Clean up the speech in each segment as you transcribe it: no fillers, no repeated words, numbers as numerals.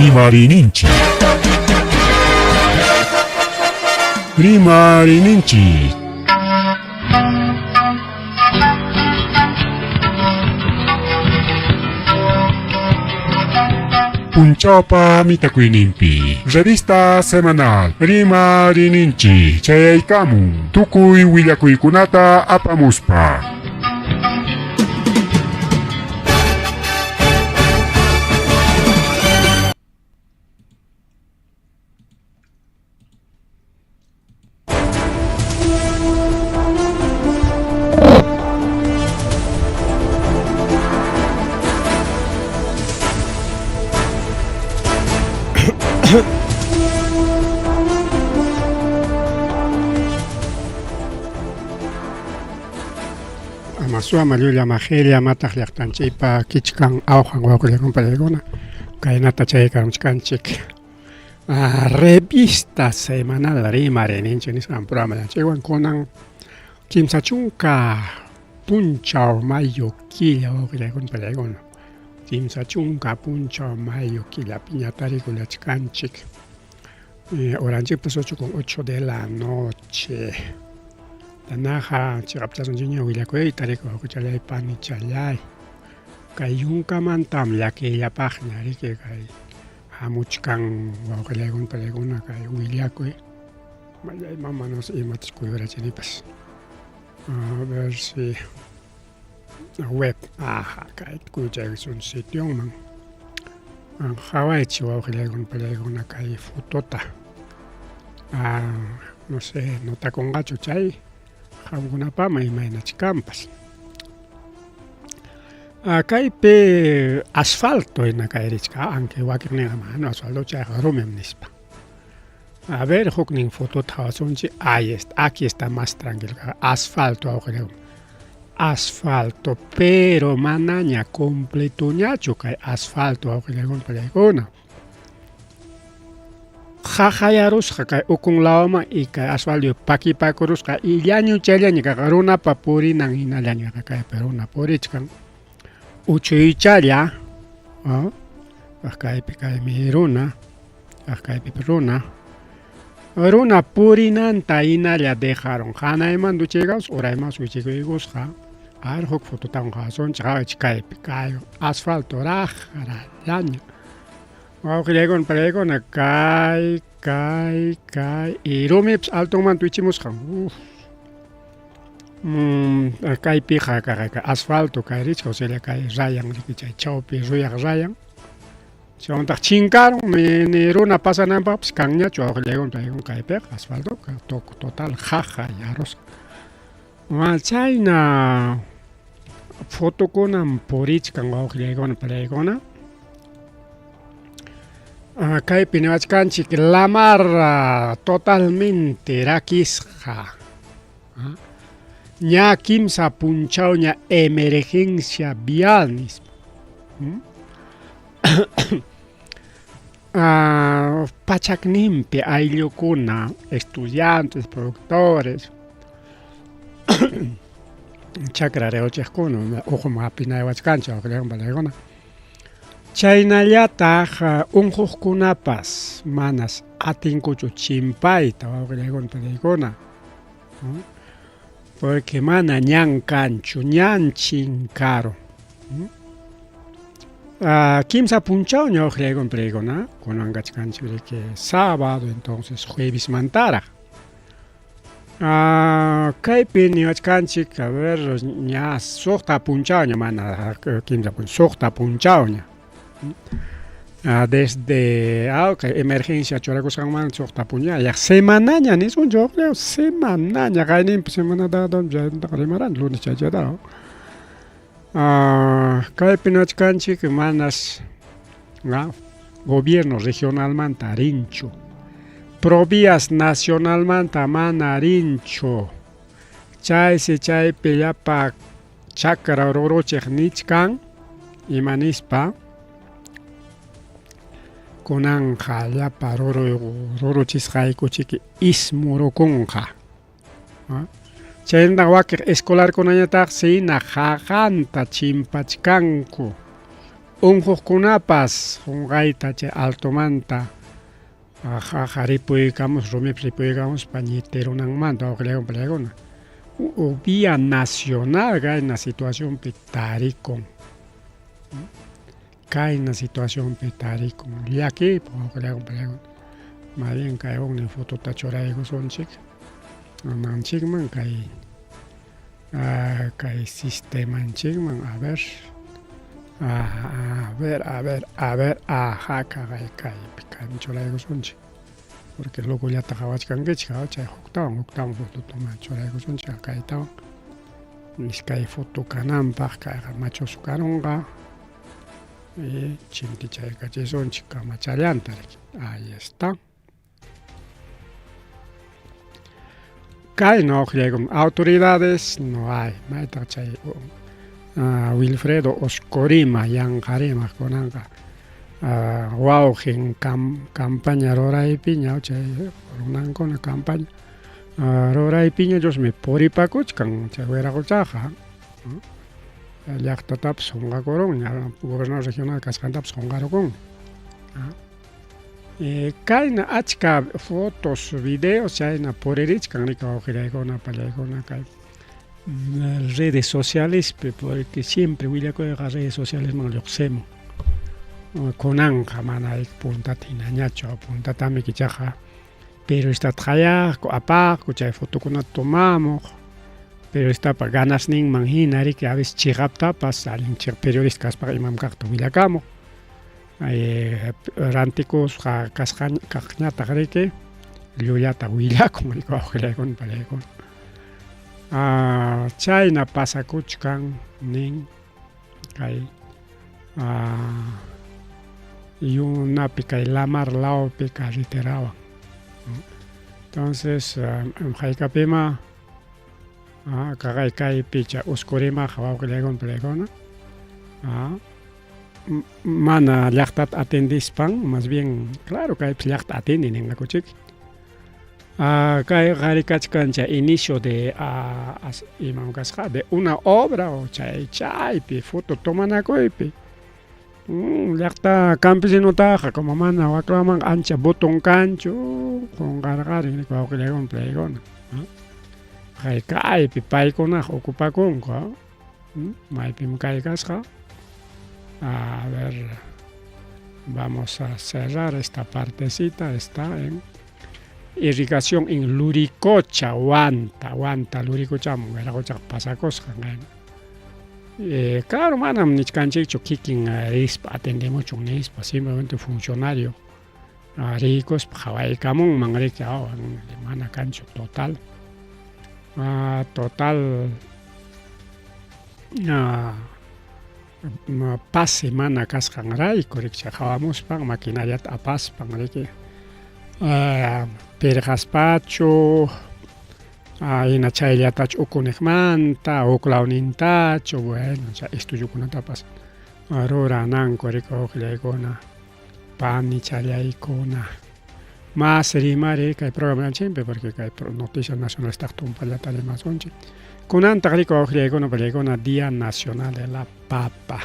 Rimariyninchik. Rimariyninchik. Punchawpa mitakuyninpi revista semanal Rimariyninchik chayaykamun tukuy willakuykunata apamuspa. Amasua llulla majilla mataq llaqtanchikpa kichkan awqan wawqillakuna pallaykuna kaynata chaykamuchkanchik. Revista semanal rimariyninchik nisqan programallanchikwan kunan 30 punchaw mayo killa wawqillaykuna pallaykuna 30 punchaw mayo killapiña tarikullachkanchik. Horanchikpas 8:08 de la noche. Tanaqa chiqapchasunchikña willakuyta riki wawqichalay panichalay. Kay yunkamantam llakiyllapaqña riki kay hamuchkan wawqillaykuna pallaykuna kay willakuy. Mallay mama no sé imatas kuyurachinipas. A ver si web aha kay kuyuchaykusun sitionman. Qhawaychik wawqillaykuna pallaykuna kay fotota. No sé notakunqachu chay qamkunapama imaynach kanpas. Kaypi asfalto hina kay richka aunque wakinninqa mana asfalto chayqa rumim nispa. A ver huknin fotota qhawasunchik ahí está aquí está más tranquilo asfalto wawqillaykuna asfalto pero manaña completoñachu kay asfalto wawqillaykuna pallaykuna. Qaqayarusqa kay ukun lawaman y kay asfalto pakipakurusqa y llañuchallaña kaqa runapa purinan hinallaña kaypi runa purichkan uchuychalla kaypi kaymi runa kaypi runa runa purinanta hinalla dejaron hanaymanta wichiykamusqa uraymanpas wichiykusqa ar huk fototawan qawasunchik qhawaychik kaypi kay asfalto raqra llañu wawqillaykuna pallaykuna kay kay kay y rumipas altonmanta wichimusqan uf kaypiqa asfalto kay richka osea kay rayan riki chay chawpi ruyaq rayan chaymantaq chinkarun ni runa pasananpaqpas kanñachu wawqillaykuna pallaykuna kaypiqa asfaltoqa total qaqa yarusqa chayna fotokunam purichkan wawqillaykuna pallaykuna kaypi niwachkanchik lamar totalmente rakisqa ña kimsa punchawña emergencia vial nispa pachakninpi ayllukuna estudiantes productores chakra riqchiqkuna uqum hapinaywachkanchik wawqillaykuna panaykuna chaynallataq unquqkunapas manas atinkuchu chimpayta wawqillaykuna panaykuna porque mana ñan kanchu ñan chinkaru kimsa punchawña wawqillaykuna panaykuna kunan kachkanchik riki sábado entonces juevesmantaraq kaypi niwachkanchik a ver ña suqta punchawña mana kimsa punchaw suqta punchawña desde kay emergencia churakusqanmanta suqta punchaw ya semanaña nisunchik wawqilláy semanaña qayninpi semanataqa rimarani lunes chay chaytaqa kaypi niwachkanchik manas gobierno regionalmanta rinchu Provías nacionalmanta mana rinchu chaysi chaypi llapa chakra ruruchiq nichkan ima nispa kunanqa llapa ruruchisqaykuchiki ismurukunqa chaynataq wakiq escolarkunañataqsi hina qaqanta chimpachkanku. Unquqkunapas qunqayta chay altomanta qaqa ripuykamus rumipi ripuykamuspa ñitirunanmanta wawqillaykuna pallaykuna. Vía nacional kayna situacionpi tarikun. Kayna situacionpi tarikun. Llakiypaq wawqillaykuna pallaykuna. Más bien kay huknin fotota churaykusunchik manchikman kay kay sistemanchikman a ver a ver a ver a ver aja kaqay kaypi kaymi churaykusunchik porque locollata qawachkankichik chay huktawan huktawan fotota churaykusunchik kaytawan iskay foto kananpaq kayqa machusu karunqa y chintichaykachisunchik kamachallanta ahí está. Kay no uqllaykum autoridades no hay maytaq chay Wilfredo Oscorima yanqarimaq kunanqa wawqin campaña ruraypiña chay runankuna campaña ruraypiña Diosmi puripakuchkan chay wiraquchaqa llaqtatapas qunqakurunña gobernador regional kasqantapas qunqarukunmi. Kayna achka fotos, videos chayna puririchkan riki wawqillaykuna pallaykuna kay redes socialespi porque siempre willakuyqa redes socialesman lluqsimun. Kunanqa mana puntata hinañachu, puntatami ichaqa periodistata qayaqku, apaqku chay fotokunata tomamuq, periodistapa ganasninman hina riki a veces chiqaptapas allin periodista kaspaqa imam kaqta willakamuq. Rantikusqa kasqa kaqñataq riki llullata willakun riki wawqillaykuna pallaykuna. Chayna pasakuchkan nin kay yunapi kay lamar lawpi carreterawan. Entonces haykapima kaqay kaypi chay Usqurimaqa wawqillaykuna pallaykuna mana llaqtata atendispan más bien claro kaypis llaqta atende ninqakuchik kay qari kachkan chay inicio de imam kasqa de una obra o chay chaypi foto tomanakuypi llaqta campesinotaqa como mana waklaman ancha voton kanchu qunqarqarin wawqillaykuna paykuna kaypi paykunaqa ocupakunku maypim kay kasqa. A ver, vamos a cerrar esta partecita, está en irrigación en Luricocha, Huanta, Huanta, Luricochaman wiraquchaqa pasakusqan kayna. Claro, manam nichkanchikchu kikin rispa atendemuchun nispa, simplemente funcionario riykuspa qhawaykamunman riki mana kanchu total. Total pase mana kasqanrayku riki chay qhawamuspan maquinariata apaspan riki pirqaspachu hina chayllatachu ukuniqmanta huk lawnintachu bueno chay estudiokunatapas rurananku riki wawqillaykuna panichallaykuna. Más rimari kay programanchikpi porque kay Noticias Nacionales tumpallata rimasunchik. Kunantaq riki wawqillaykuna pallaykuna Día Nacional de la Papa.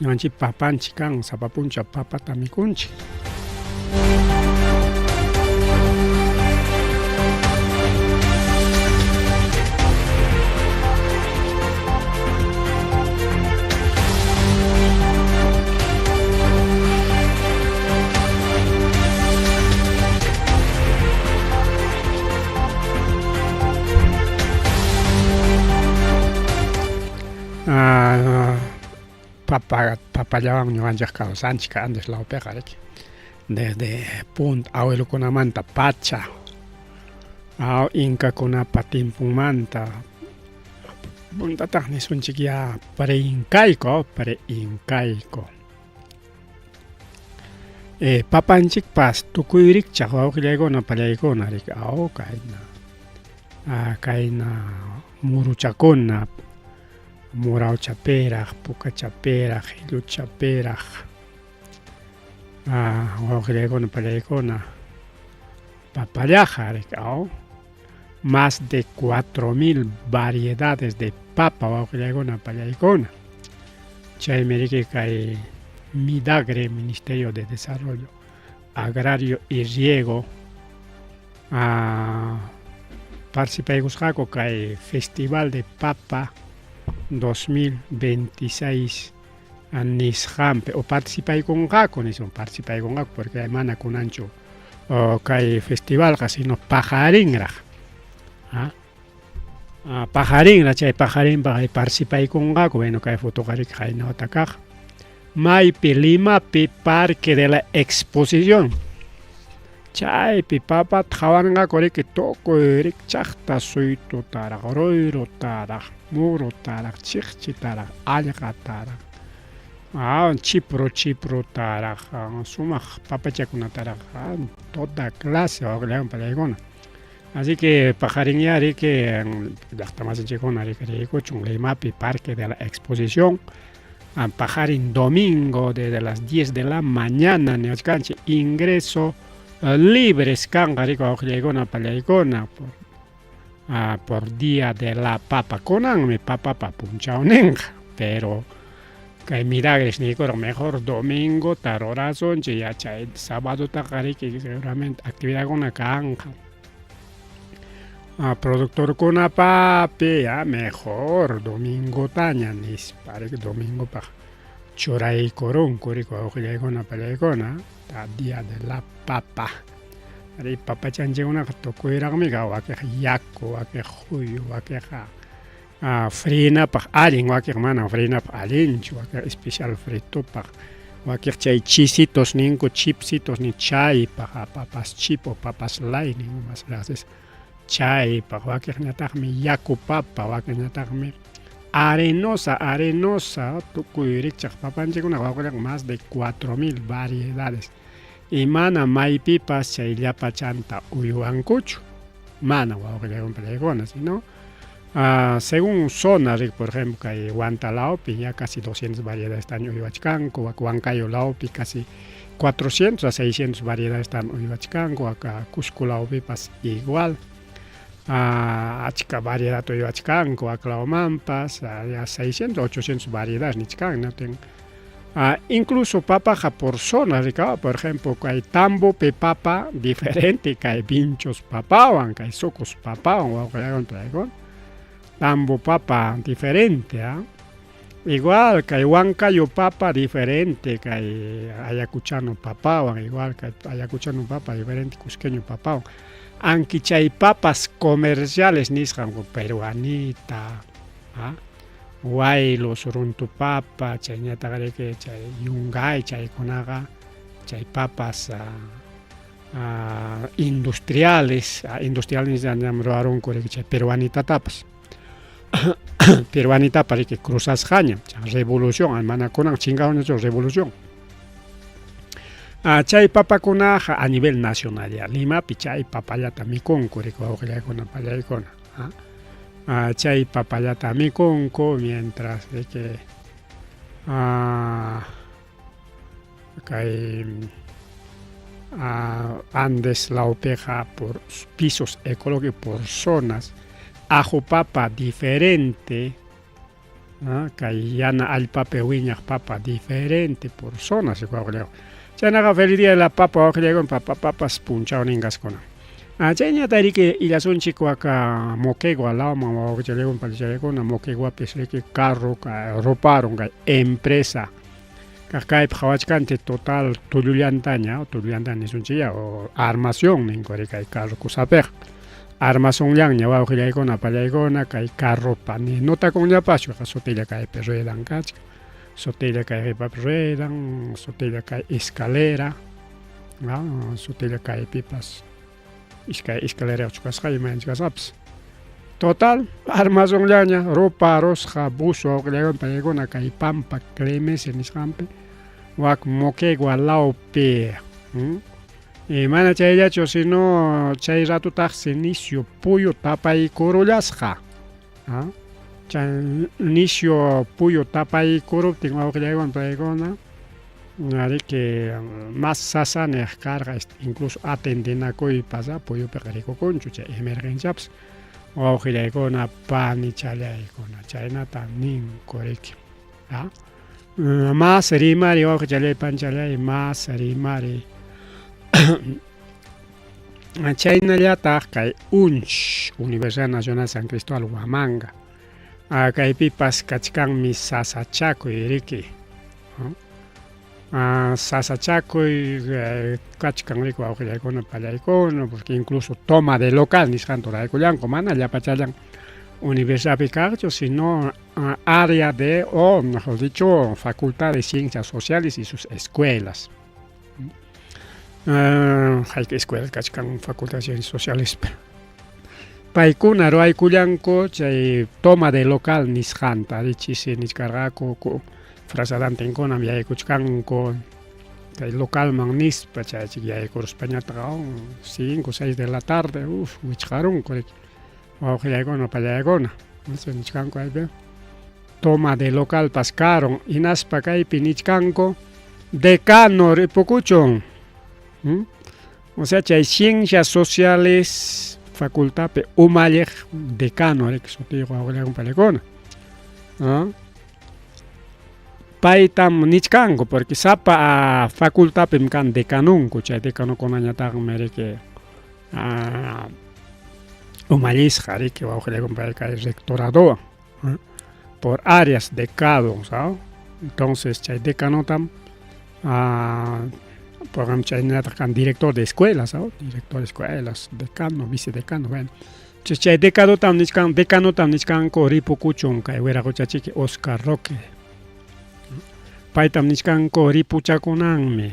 Ñuqanchik papanchik kan sapa punchaw papata mikunchik. Papa papallawan ñuqanchik kawsanchik Andes lawpiqa riki desde punta abuelokunamanta pacha inkakunapa timpunmanta puntataq nisunchik ya preincaico preincaico. Papanchikpas tukuy rikchaq wawqillaykuna pallaykuna riki kayna kayna muruchakuna murawchapiraq pukachapiraq hilluchapiraq wawqillaykuna pallaykuna papallaqa riki más de 4000 variedades de papa wawqillaykuna pallaykuna. Chaymi riki kay Midagre, Ministerio de Desarrollo Agrario y Riego, participaykusqaku kay Festival de Papa 2026 nisqanpi o participaykunqaku nisun participaykunqaku porque mana kunanchu kay festivalqa sino paqarinraq paqarinraq chay paqarinpaq participaykunqaku bueno kay fotoqa riki qaynawata kaq maypi Limapi Parque de la Exposición chaypi papata qhawanqaku riki tukuy rikchaqta suytutaraq ruyrutaraq murutaraq chiqchitaraq allqataraq chipru chiprutaraq sumaq papachakunataraq toda clase wawqillan pallaykuna así que paqarinyá riki llaqta masinchikkuna riki riykuchun Limapi Parque de la Exposición paqarin domingo desde las 10 de la mañana niwachkanchik ingreso libres kanqa riki wawqillaykuna pallaykuna por día de la papa kunanmi papapa punchawninqa pero kay Midagres niykurqa mejor domingota rurasunchik ya chay sabadotaqa riki seguramente actividadkuna kanqa productorkunapapi ya mejor domingotaña nispa riki domingopaq churaykurunku riki wawqillaykuna pallaykuna día de la papa ari papachanchikkunaqa tukuyraqmi kan wakinqa yaku wakinqa huyu wakinqa frinapaq allin wakinqa manam frinapaq allinchu wakinqa especial fritopaq wakinqa chay chisitos ninku chipsitos ninku chaypaq papas chip o papas lay ninku mas riqsisqa chaypaq wakinñataqmi yaku papa wakinñataqmi arenosa arenosa tukuy rikchaq papanchikkunaqa wawqillanqa más de 4000 variedades y mana maypipas chay llapachanta uywankuchu mana wawqillaykuna pallaykuna sino según zona riki por ejemplo kay Huanta lawpi ya casi 200 variedades están uywachkanku Huancayo lawpi casi 400 a 600 variedades están uywachkanku acá Cusco lawpipas igual achka variedad uywachkanku aklawmanpas ya 600 800 variedades nichkan natin incluso papaqa por zona rikawa por ejemplo kay Tambopi papa diferente kay Vinchos papawan kay Sucos papawan wawqillaykuna pallaykuna Tambo papa diferente igual kay Huancayo papa diferente kay Ayacuchano papawan igual kay Ayacuchano papa diferente Cusqueño papawan aunque chay papas comerciales nisqan peruanita Huaylos runtu papa chayñataq riki chay yungay chaykunaqa chay papas industriales industriales ñam ruwarunku riki chay peruanitatapas peruanitapas riki cruzasqaña revolución mana kunan chinkaruñachu revolución chay papakunaqa a nivel nacional ya Limapi chay papallata mikunku riki wawqillaykuna pallaykuna chay papallata mikunku mientras de que kay Andes lawpiqa por pisos ecológicos por zonas ajo papa diferente kay yana allpapi wiñaq papa diferente por zonas chaynaqa feliz día de la papa wawqillaykuna papa papas punchawnin kaskuna chayñata riki illasunchik waka Moquegua lawman wawqichallaykuna pachallaykuna Moqueguapis riki carro ruparun kay empresa kaq kaypi qhawachkanchik total tullullantaña tullullantaña nisunchikya o armación ninku ari kay carro kusapiqa armazonllanña wawqillaykuna pallaykuna kay carropa ni notakunllapaschu sutilla kaypi ruedan kachkan sutilla kay qipapi ruedan sutilla kay escalera sutilla kaypipas iskay escalerachu kasqa imaynach kasqapas total armazonllaña ruparusqa bus wawqillaykuna pallaykuna kay Pampa Clemencia nisqanpi wak Moquegua lawpi y mana chayllachu sino chay ratutaqsi nisyu puyu tapaykurullasqa chay nisyu puyu tapaykuruptin wawqillaykuna pallaykuna ariki mas sasa niq karqa incluso atendinakuypas puyupiqa rikukunchu chay emergenciapas wawqillaykuna panichallaykuna chaynata ninku riki. Mas rimari wawqichalláy panchalláy mas rimari. Chaynallataq kay UNCH, Universidad Nacional San Cristóbal Huamanga. Kaypipas kachkanmi sasachakuy riki. Sasachakuy kachkan riki wawqillaykuna pallaykuna, porque incluso toma de local nisqanta ruraykullanku, mana llapachallan universidadpi kaqchu, sino área de, o mejor dicho, Facultad de Ciencias Sociales y sus escuelas. Hayka escuela kachkan Facultad de Ciencias Sociales. Paykuna ruwaykullanku chay toma de local nisqanta, chisi nichkarqaku frazadantinkunam yaykuchkanku kay localman nispa, chaychik yaykuruspañataq 5 o 6 de la tarde, uf, wichqarunku riki wawqillaykuna pallaykuna, nichkanku aypi toma de localpas karun, hinaspa kaypi nichkanku decano ripukuchun. O sea, chay ciencias sociales facultadpi umalliq decano riki sutiyuq wawqillaykuna pallaykuna. Paytam nichkanku porque sapa facultadpim kan decanunku, chay decanokunañataqmi riki umallisqa riki wawqillaykuna pay kay rectoradowan por áreas decado, ¿sabes? Entonces chay decanotam por ejemplo chaynallataq kan director de escuelas, ¿sabes? Director de escuelas, decano, vicedecano, bueno. Chay decanotam nichkan, decanotam nichkanku ripukuchun kay wiraquchachiki Oscar Roque. Paytam nichkanku ripuchakunanmi,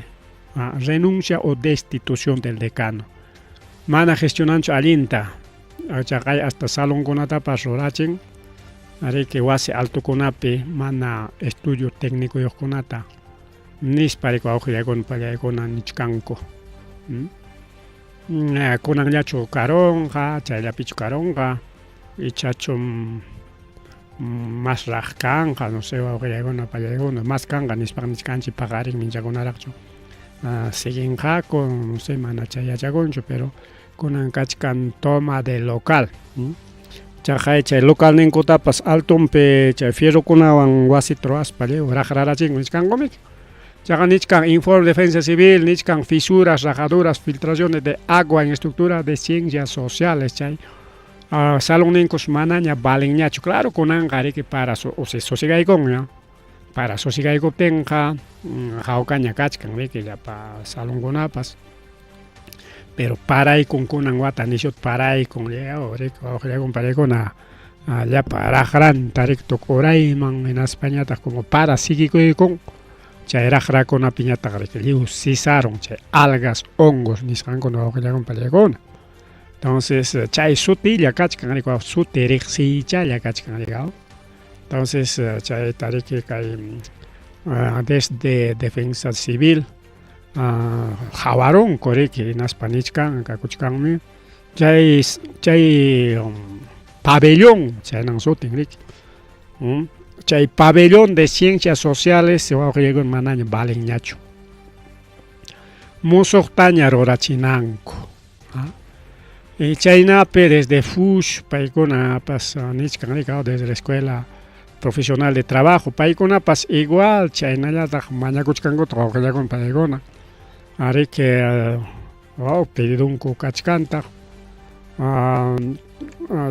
renuncia o destitución del decano. Mana gestionanchu allinta, chaqay hasta salonkunatapas rurachin, ariki wasi altokunapi mana estudio técnicoyuqkunata nispa riki wawqillaykuna pallaykuna nichkanku. Kunanllachu karunqa, chayllapichu karunqa, ichachum masraq kanqa, no sé wawqillaykuna pallaykuna, mas kanqa nispa nichkanchik paqarin minchakunaraqchu siguinqaku, no sé, mana chay yachakunchu, pero kunan kachkan toma de local. Chaqay chay localninkutapas altonpi chay fierrokunawan wasita ruwaspa lliw raqrarachinku nichkankumiki. Chaqa nichkan informe defensa civil, nichkan fisuras, rajaduras, filtraciones de agua en estructura de ciencias sociales, chay salonninkus manaña valenñachu. Claro, kunanqa riki para sosigaykunña, para sosigaykuptinqa hawkaña kachkan riki llapa salonkunapas. Pero paraykun kunan wata nishut paraykun lliw riki wawqillaykuna paraykuna llapa raqranta riki tukurayman hinaspañataq como para siguikuykun chay raqrakunapiñataq riki lliw sisarun chay algas, hongos nisqankuna wawqillaykuna pallaykuna. Entonces chay sutilla kachkan riki suti riqsiychalla kachkan riki. Entonces chayta riki kay desde defensa civil hawarunku riki hinaspa nichkan kakuchkanmi chay chay pabellón chaynan sutin riki. Chay pabellón de ciencias sociales wawqillaykuna manaña valenñachu. Musuqtaña rurachinanku. Y chaynapi desde FUSH paykunapas nichkan riki desde la escuela profesional de trabajo paykunapas igual chaynallataq mañakuchkankutaq wawqillaykuna paykuna. Ariki pedidunku kachkantaq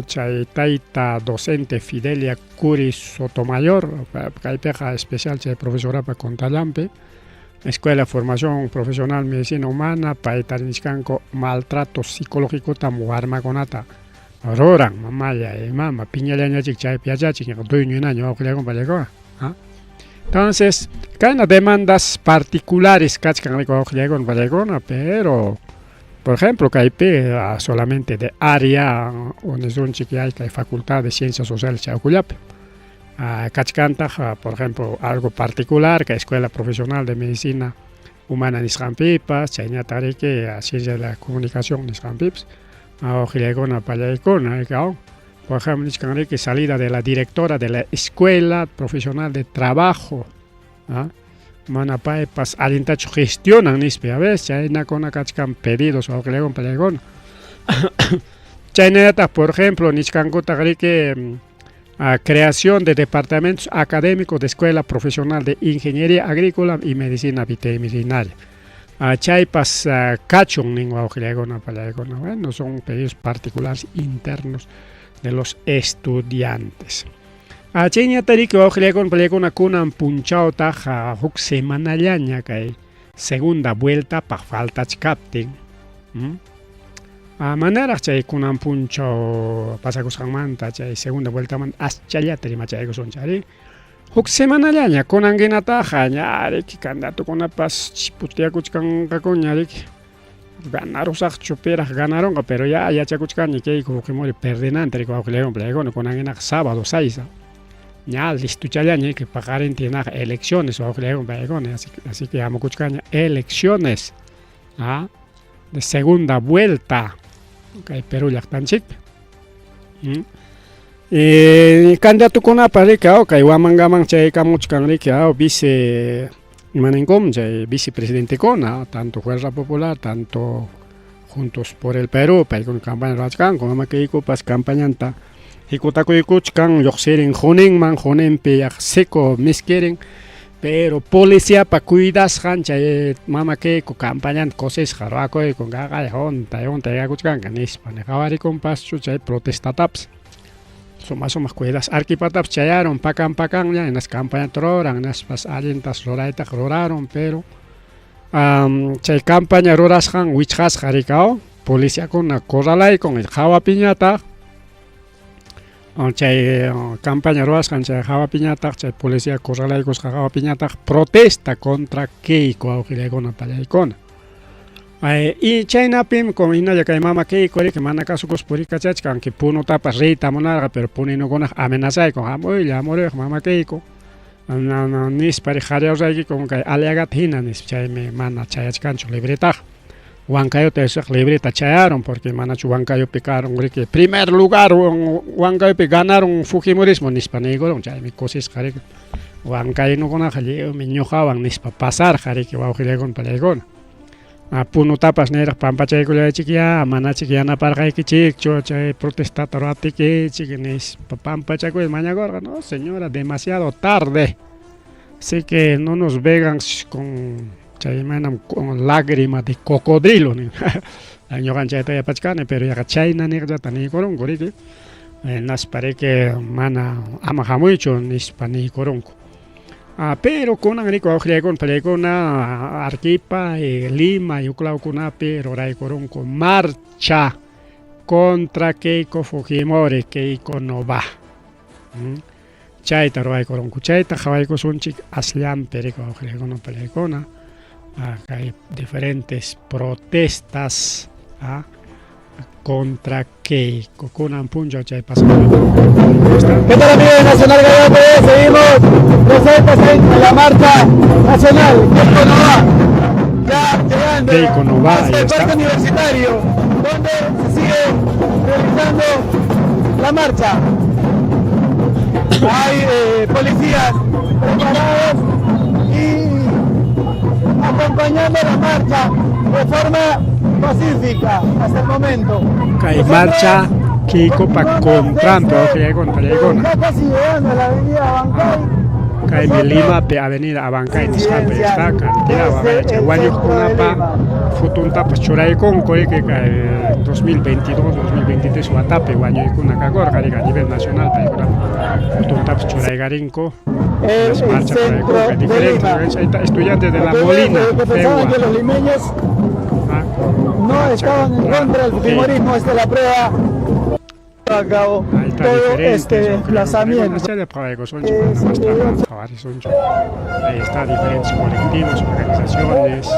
chay tayta docente Fidelia Curi Sotomayor, kaypiqa especial chay profesorapa contrallanpi, Escuela de Formación Profesional Medicina Humana, payta nichkanku maltrato psicológicotam warmakunata ruran, mamalla mama piñallañachik chaypi yachachin dueño hinaña wawqillaykuna pallaykuna. Entonces, kayna demandas particulares kachkan riki wawqillaykuna pallaykuna, pero por ejemplo, kaypi solamente de área unisunchik kay Facultad de Ciencias Sociales chaykullapi. Kachkantaq, por ejemplo, algo particular, kay Escuela Profesional de Medicina Humana nisqanpipas, chaynataq riki Ciencia de la Comunicación nisqanpipas, wawqillaykuna pallaykuna, por ejemplo, nichkan riki salida de la directora de la Escuela Profesional de Trabajo, mana paypas allintachu gestionan nispa, a veces chaynakuna kachkan pedidos wawqillaykuna pallaykuna. Chaynallataq, por ejemplo, nichkankutaq riki Creación de departamentos académicos de Escuela Profesional de Ingeniería Agrícola y Medicina Veterinaria. Chaypas kachun nin wawqillaykuna pallaykuna. Bueno, son pedidos particulares internos de los estudiantes. Chayñatariki wawqillaykuna pallaykuna kunan punchawtaq huk semanallaña kay segunda vueltapaq faltachkaptin. Manaraq chay kunan punchaw pasakusqanmanta chay segunda vueltamanta aschallata rimachaykusunchik arí. Huk semanallaña kunan hinataqa ña riki candidatokunapas chiputiakuchkanqakuña riki. Ganarusaqchu piraq ganarunqa pero ya yachakuchkanña Keiko Fujimori perdenanta riki wawqillaykuna pallaykuna kunan hinaqa sábado 6 ña listuchallaña riki paqarintin hinaqa elecciones wawqillaykuna pallaykuna así que hamukuchkanña elecciones de segunda vuelta kay Perú llaqtanchikpi. Candidatokunapa riki kay Huamangaman chaykamuchkan riki vice imaninkum chay vicepresidentekuna tanto Fuerza Popular tanto Juntos por el Perú paykuna campaña ruwachkanku mama Keikopas campañanta hikutakuykuchkan lluqsirin Juninman Juninpi seco miskirin pero policiapa cuidasqan chay mama Keiko campañanta kusisqa ruwakuykun qaqay huntay huntay yakuchkanka nispa qhawarikunpaschu chay protestatapas suma sumaq cuidas Arequipatapas chayarun pakan pakanña hinas campañata ruran hinaspas allintas ruraytaqa rurarun pero chay campaña rurasqan wichqasqa rikaw policiakuna corralaykun hawapiñataq chay campaña ruwasqan chay hawapiñataq chay policía corralaykusqa hawapiñataq protesta contra Keiko wawqillaykuna pallaykuna. Y chaynapim con hinalla kay mama Keiko riki mana kasukuspa purikachachkan aunque Punotapas riyta munarqa pero puninukunaq amenazaykun hamuylla hamuruyqa mama Keiko nispa qhariyawraykiku kay Aliagata hina nispa chaymi mana chayachkanchu libretaqa. Huancayota esaq libreta chayarun porque manachu Huancayopi karun riki primer lugar Huancayopi ganaron Fujimorismo nispa niykurun chaymi kusisqa riki Huancayokunaqa lliwmi ñuqawan nispa pasarqa riki wawqillaykuna pallaykuna. Punotapas niraq pampachaykullaychik manachik yanaparqaykichikchu chay protestata ruwaptikichik nispa pampachakuy mañakurqa no señora demasiado tarde así que no nos vegan con chay imaynam con lágrima de cocodrilo ñuqan chayta yapachkani pero yaqa chayna niqllata niykurunku riki hinaspa riki mana ama hamuychu nispa niykurunku. Pero kunan riki wawqillaykuna pallaykuna Arequipa, Lima huklawkunapi ruraykurunku marcha contra Keiko Fujimori, Keiko no va. Chayta ruraykurunku, chayta qhawaykusunchik asllanpi riki wawqillaykuna pallaykuna kay diferentes protestas contra Keiko. Kunan punchaw chay pasakuyta. ¿Qué tal amigos de Nacional Gallego TV? Seguimos presentes en la marcha nacional. Keiko no va. Ya llegando Keiko no va, hacia ahí el está. Parque Universitario, donde se sigue realizando la marcha. Hay policías preparados y acompañando la marcha de forma pacífica hasta el momento. Kay marcha Keiko pa contrante, wawqillaykuna pallaykuna. Ya casi llegando a la avenida Abancay. Kaymi Limapi avenida Abancay nisqanpi está cantidad waqaychay wañuqkunapa fotontapas churaykunku riki kay 2022 2023 watapi wañuykuna kakurqa riki a nivel nacional paykunapa fotontapas churaykarinku El las marchas centro churaykunku de diferentes Lima. estudiantes de la Aquellos Molina que pensaban Pegua. que los limeños no estaban en contra del Sí. fujimorismo, esta es la prueba. A cabo Ahí está todo diferentes, este desplazamiento. Ahí está diferentes colectivos, organizaciones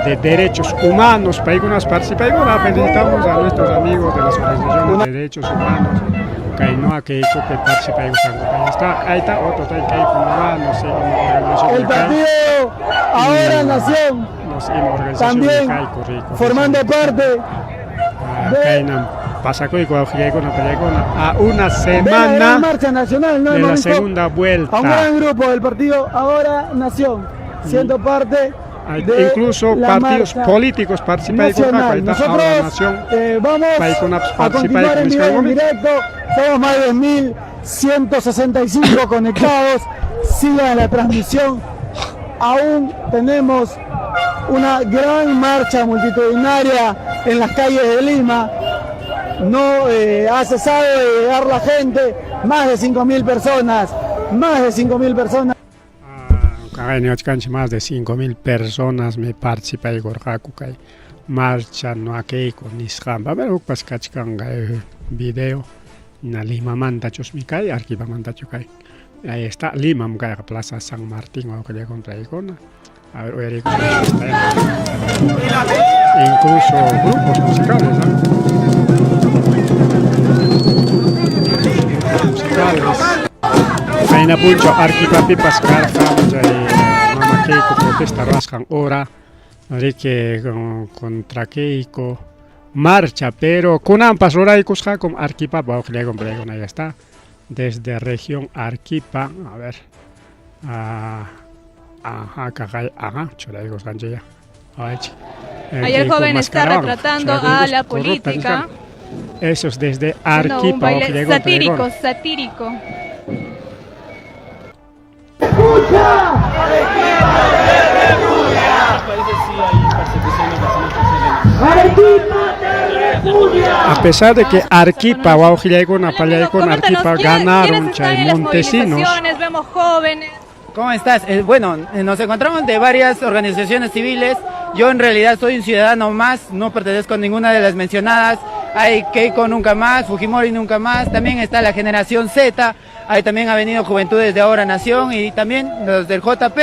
de derechos humanos. Paykunas participan. Felicitamos a nuestros amigos de las organizaciones de derechos humanos. Kainoa Keiko que participa. Ahí está, ahí está otro, está Keiko no no sé, organización El partido Ahora Nación no sé, organización también de Keiko, rico, formando parte de Kainam pasakuyku wawqillaykuna pallaykuna a una de la gran semana marcha nacional, ¿no? de Hemos la visto segunda a un vuelta. gran grupo del partido Ahora Nación, siendo parte Hay de incluso la partidos marcha políticos participan nacional. ahí está Ahora Nosotros Nación. vamos Paykunapas a participan continuar en vivo y en con directo. Somos más de 1.000 165 conectados. Sigan la transmisión. Aún tenemos una gran marcha multitudinaria en las calles de Lima. No ha cesado de llegar la gente, más de 5.000 personas, más de 5.000 personas. Kaqayniwachkanchik más de 5.000 personas mi participaykurqaku kay marcha no a Keiko nisqanpa. A ver, hukpas kachkan kay video na Limamantachusmi kay, Arequipamantachu kay. Ahí está, Limam kayqa Plaza San Martín wawqillakuna traykuna. A ver, uyariykusunchik. Incluso grupos musicales, ¿no? Musicales. Qayna punchaw Arequipapipas karqa chay Mama Keiko protesta ruwasqan hora, riki contra Keiko marcha, pero kunanpas ruraykusqakum Arequipapi wawqillakuna paykuna, ya está. Desde región Arequipa, a ver, ajá, kaqay, ajá, churaykusqanchik ya. Ahí el joven está retratando a la política. Eso es desde Arequipa. Un baile satírico, satírico. ¡Escucha! ¡Arequipa te repudia! A pesar de que Arequipa, wawqillaykuna, pallaykuna, Arequipa ganaron chay Montesinos. Vemos jóvenes. ¿Cómo estás? Bueno, nos encontramos de varias organizaciones civiles. Yo en realidad soy un ciudadano más, no pertenezco a ninguna de las mencionadas. Hay Keiko Nunca Más, Fujimori Nunca Más, también está la Generación Z, ahí también ha venido Juventudes de Ahora Nación y también los del JP.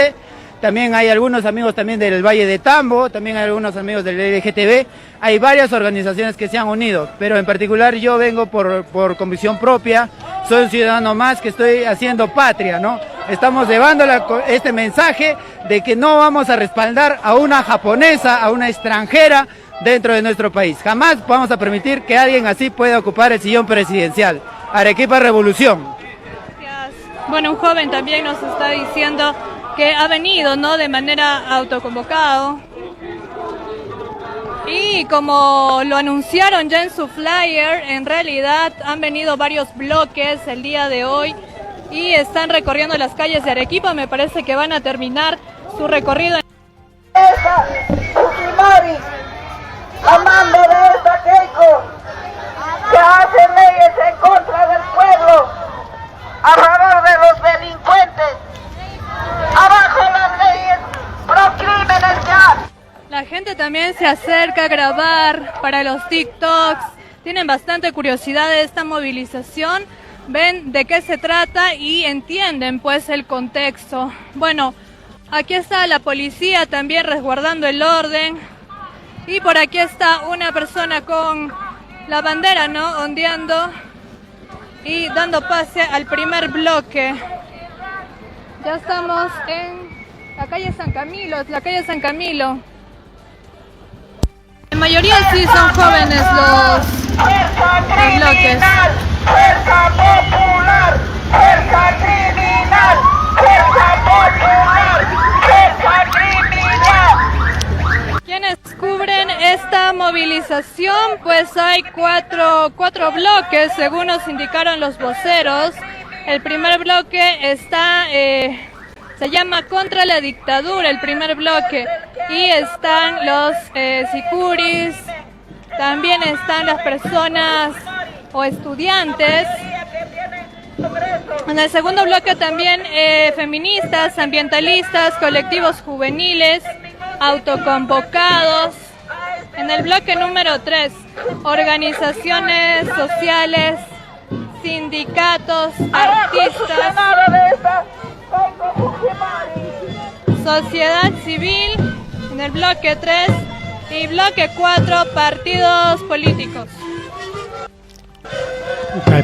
También hay algunos amigos también del Valle de Tambo, también hay algunos amigos del LGTB. Hay varias organizaciones que se han unido, pero en particular yo vengo por convicción propia. Soy un ciudadano más que estoy haciendo patria, ¿no? Estamos llevando este mensaje de que no vamos a respaldar a una japonesa, a una extranjera dentro de nuestro país. Jamás vamos a permitir que alguien así pueda ocupar el sillón presidencial. Arequipa Revolución. Gracias. Bueno, un joven también nos está diciendo que ha venido, ¿no?, de manera autoconvocado. Y como lo anunciaron ya en su flyer, en realidad han venido varios bloques el día de hoy y están recorriendo las calles de Arequipa. Me parece que van a terminar su recorrido. Esta Fujimori, a mando de esta Keiko, que hace leyes en contra del pueblo, a favor de los delincuentes. Abajo las leyes procrímenes ya. La gente también se acerca a grabar para los TikToks. Tienen bastante curiosidad de esta movilización. Ven de qué se trata y entienden pues el contexto. Bueno, aquí está la policía también resguardando el orden. Y por aquí está una persona con la bandera, ¿no?, ondeando y dando pase al primer bloque. Ya estamos en la calle San Camilo, es la calle San Camilo. La mayoría sí son jóvenes los bloques. ¡Fuerza popular! ¡Fuerza criminal! ¡Fuerza popular! ¡Fuerza criminal! ¿Quiénes cubren esta movilización? Pues hay cuatro bloques, según nos indicaron los voceros. El primer bloque se llama Contra la Dictadura, el primer bloque. Y están los sicuris, también están las personas o estudiantes. En el segundo bloque también feministas, ambientalistas, colectivos juveniles, autoconvocados. En el bloque número 3, organizaciones sociales, sindicatos, artistas, sociedad civil. En el bloque 3 y bloque 4, partidos políticos. Kay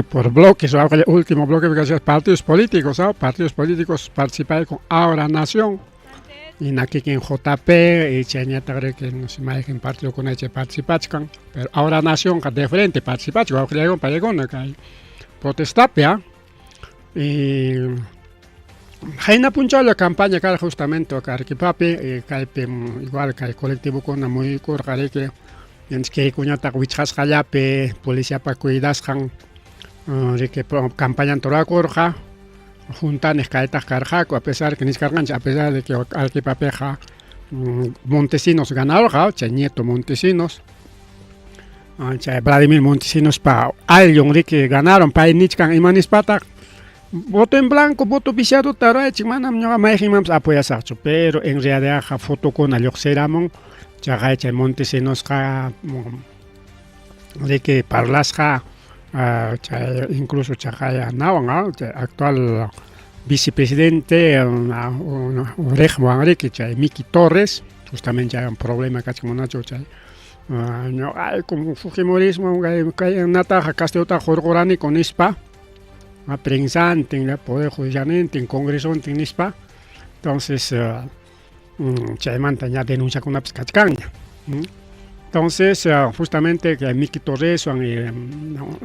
por bloques, el último bloque que partidos políticos, ¿no? Partidos políticos participan con Ahora Nación. Y aquí en JP, y chañata creo que no se en partido con H participachkan, pero Ahora Nación de frente participachkan, que protestapia. Y Jaina puncha la campaña cara justamente acá Arequipapi, y kaypi igual que el colectivo con muy curjare que que kuñata wichqasqallapi policiapa cuidasqan Riki campañanta rurakurqa juntaniq kaytaq karqaku a pesar que nichkarqanchik a pesar de que Arequipapiqa Montesinos ganarqa chay Nieto Montesinos chay Vladimir Montesinospa ayllun riki ganaron pay nichkan ima nispataq voto en blanco voto viciadota ruraychik manam ñuqa mayqinmanpas apoyasaqchu pero en realidadqa fotokuna lluqsiramun chaqay chay Montesinosqa riki parlasqa chay incluso chaqay anawan chay actual vicepresidente riqwan riki chay Miki Torres justamente chaywan problema kachkan manachu chay ñuqayku fujimorismo kay nataqa castigotaqa hurquraniku nispa prensantin poder judicialnintin congresontin nispa entonces chaymanta ña denunciakunapas kachkanña. Entonces, justamente que Miki Torreswan y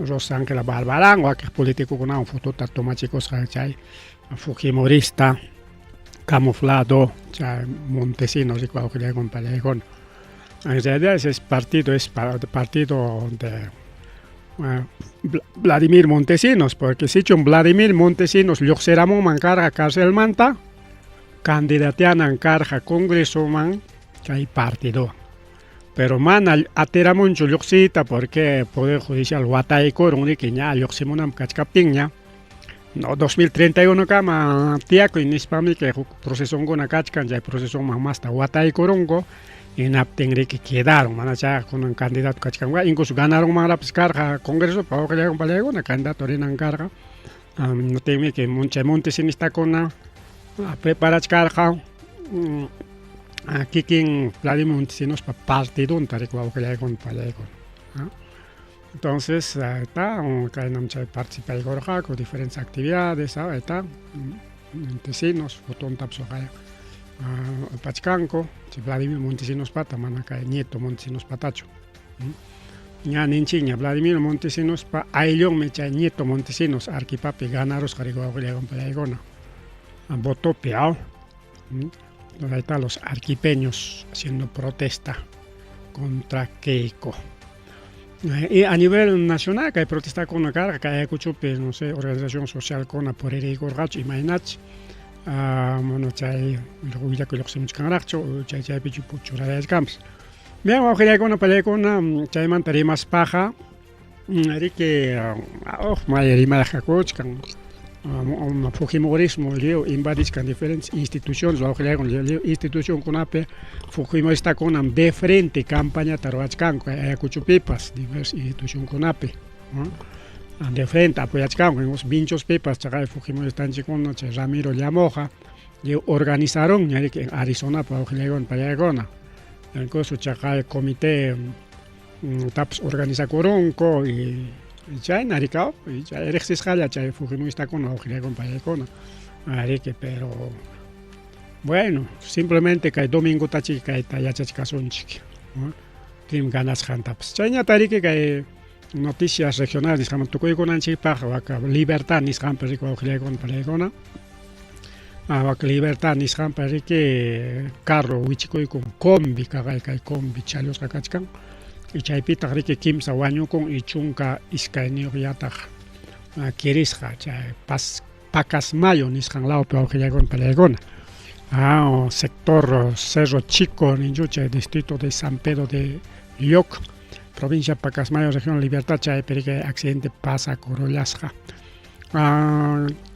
Rosa Ángela Barbarán wakiq politicokunawan fotota tomachikusqa chay fujimorista camuflado chay Montesinos wawqillaykuna pallaykuna. En realidad ese partido es partido de Vladimir Montesinos, porque sichum Vladimir Montesinos lluqsiramunman karqa carcelmanta, candidatianan karqa congresoman chay partidowan. Pero mana atiramunchu lluqsiyta porque Poder Judicial wataykurun riki ña lluqsimunanpaq kachkaptinña. No 2031 kama tiyakuy nispami kay huk procesonkuna kachkan chay procesoman masta wataykurunku hinaptin riki quedaron mana chayqa kunan candidato kachkan incluso ganarunmanrapis karqa congresopi wawqillaykuna pallaykuna candidato rinan karqa tinmi que chay montesinistakuna preparachkarqa kikin Vladimir Montesinospa partidonta riki wawqillaykuna pallaykuna. Entonces, está, kaynam chay participaykurqaku diferentes actividades, está, Montesinos, fotontapas uqaya apachkanku, chay Vladimir Montesinospata, mana kay Nieto Montesinospatachu. Ña ninchikña Vladimir Montesinospa ayllunmi chay Nieto Montesinos Arequipapi ganarusqa riki wawqillaykuna pallaykuna votopi, aw. Ahí están los arequipeños haciendo protesta contra Keiko. Y a nivel nacional, kay protestakuna karqa, kay Ayacuchopi, no sé, organización socialkuna puririykurqachu, imaynach, bueno, chay willakuy lluqsimuchkanraqchu, chay chaypichu churayachkanpas. Bien, wawqillaykuna, pallaykuna, chaymanta rimaspaqa, riki, may rimayqakuchkan, fujimorismo lliw invadichkan diferentes instituciones, wawqillaykuna, lliw institucionkunapi fujimoristakunam de frente campañata ruwachkanku Ayacuchopipas, diversas institucionkunapi, de frente apoyachkanku, Vinchospipas chaqay fujimoristanchikkuna, chay Ramiro Llamoja, lliw organizaron riki en Arizonapi wawqillaykuna, pallaykuna, incluso chaqay comité tapas organizakurunku y chayna rikaw, chay riqsisqalla chay fujimoristakuna wawqillaykuna, pallaykuna, riki, pero bueno, simplemente kay domingotachik kayta yachachkasunchik, pim ganasqantapas. Chayñata riki kay noticias regionales nisqaman tukuykunanchikpaq waka Libertad nisqanpi riki wawqillaykuna, pallaykuna, waka Libertad nisqanpi riki carro wichikuykun combi kaqay kay combi challusqa kachkan y chaypitaq riki kimsa wañukun y 12 yataq kirisqa chay Pacasmayo nisqan lawpi wawqillaykuna, pallaykuna, sector Cerro Chico ninchu chay distrito de San Pedro de Lloc, provincia Pacasmayo, región Libertad, chaypi riki accidente pasakurullasqa.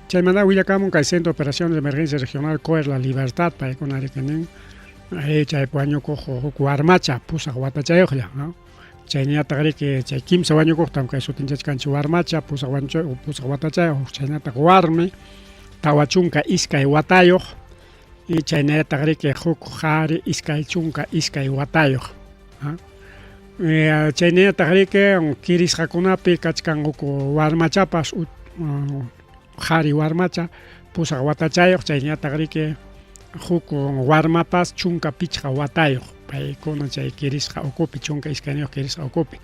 Chaymanta willakamun kay Centro de Operaciones de Emergencia Regional COER La Libertad, paykuna riki nin chaypi wañukuq huk warmacha 8 watachayuqlla, chayñataq riki chay kimsa wañukuqtam kay sutinchachkanchik warmacha 8 watachayuq, chaynataq warmi 42 watayuq y chaynallataq riki huk qhari 22 watayuq. Chaynallataq riki kirisqakunapi kachkan huk warmachapas qhari warmacha 8 watachayuq, chaynallataq riki huk warmapas 15 watayuq, paykuna chay kirisqa ukupi 12 kirisqa ukupi.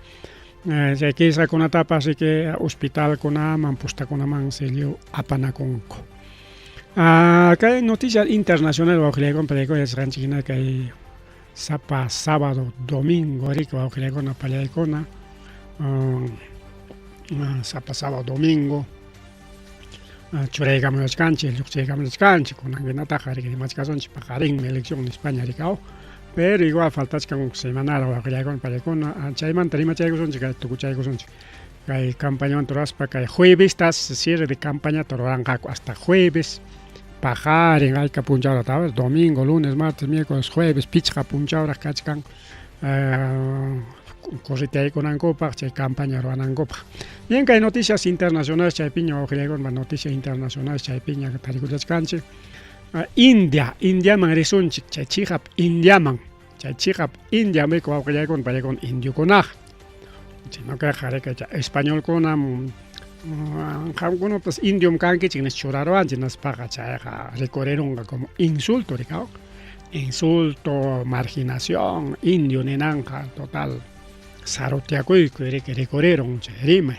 Chay kirisqakunatapas riki hospitalkunaman postakunamansi lliw apanakunku. Kay noticia internacional wawqillaykuna, pallaykuna yachasqanchik hina kay sapa sábado, domingo riki wawqillaykuna, pallaykuna. Sapa sábado domingo churaykamullachkanchik lluqchaykamullachkanchik kunan hinataqa rimachkasunchik paqarinmi elección nispaña rikaw pero igual faltachkan huk semanaraq wawqillaykuna paykuna chaymanta rimachaykusunchik kay tukuchaykusunchik kay campañamanta ruraspa kay juevestas cierre de campañata ruranqaku hasta jueves paqarin hayka punchawraq a ver domingo lunes martes miércoles jueves pichqa punchawraq kachkan correteaykunankupaq chay campaña ruwanankupaq. Bien, kay noticias internacionales chaypiña wawqillaykuna noticias internacionales chaypiña tarikullachkanchik. India, Indiaman risunchik chay chiqap Indiaman, chay chiqap India miku wawqillaykuna paykuna indiokunaqa. Sino kayqa riki chay españolkunam qamkunapas indiom kankichik nispa churaruwanchik nispaqa chayqa rikurirunqa como insulto rikaw. Insulto, marginación, indio ninanqa total sarutiakuykuy riki rikurirun chay rimay.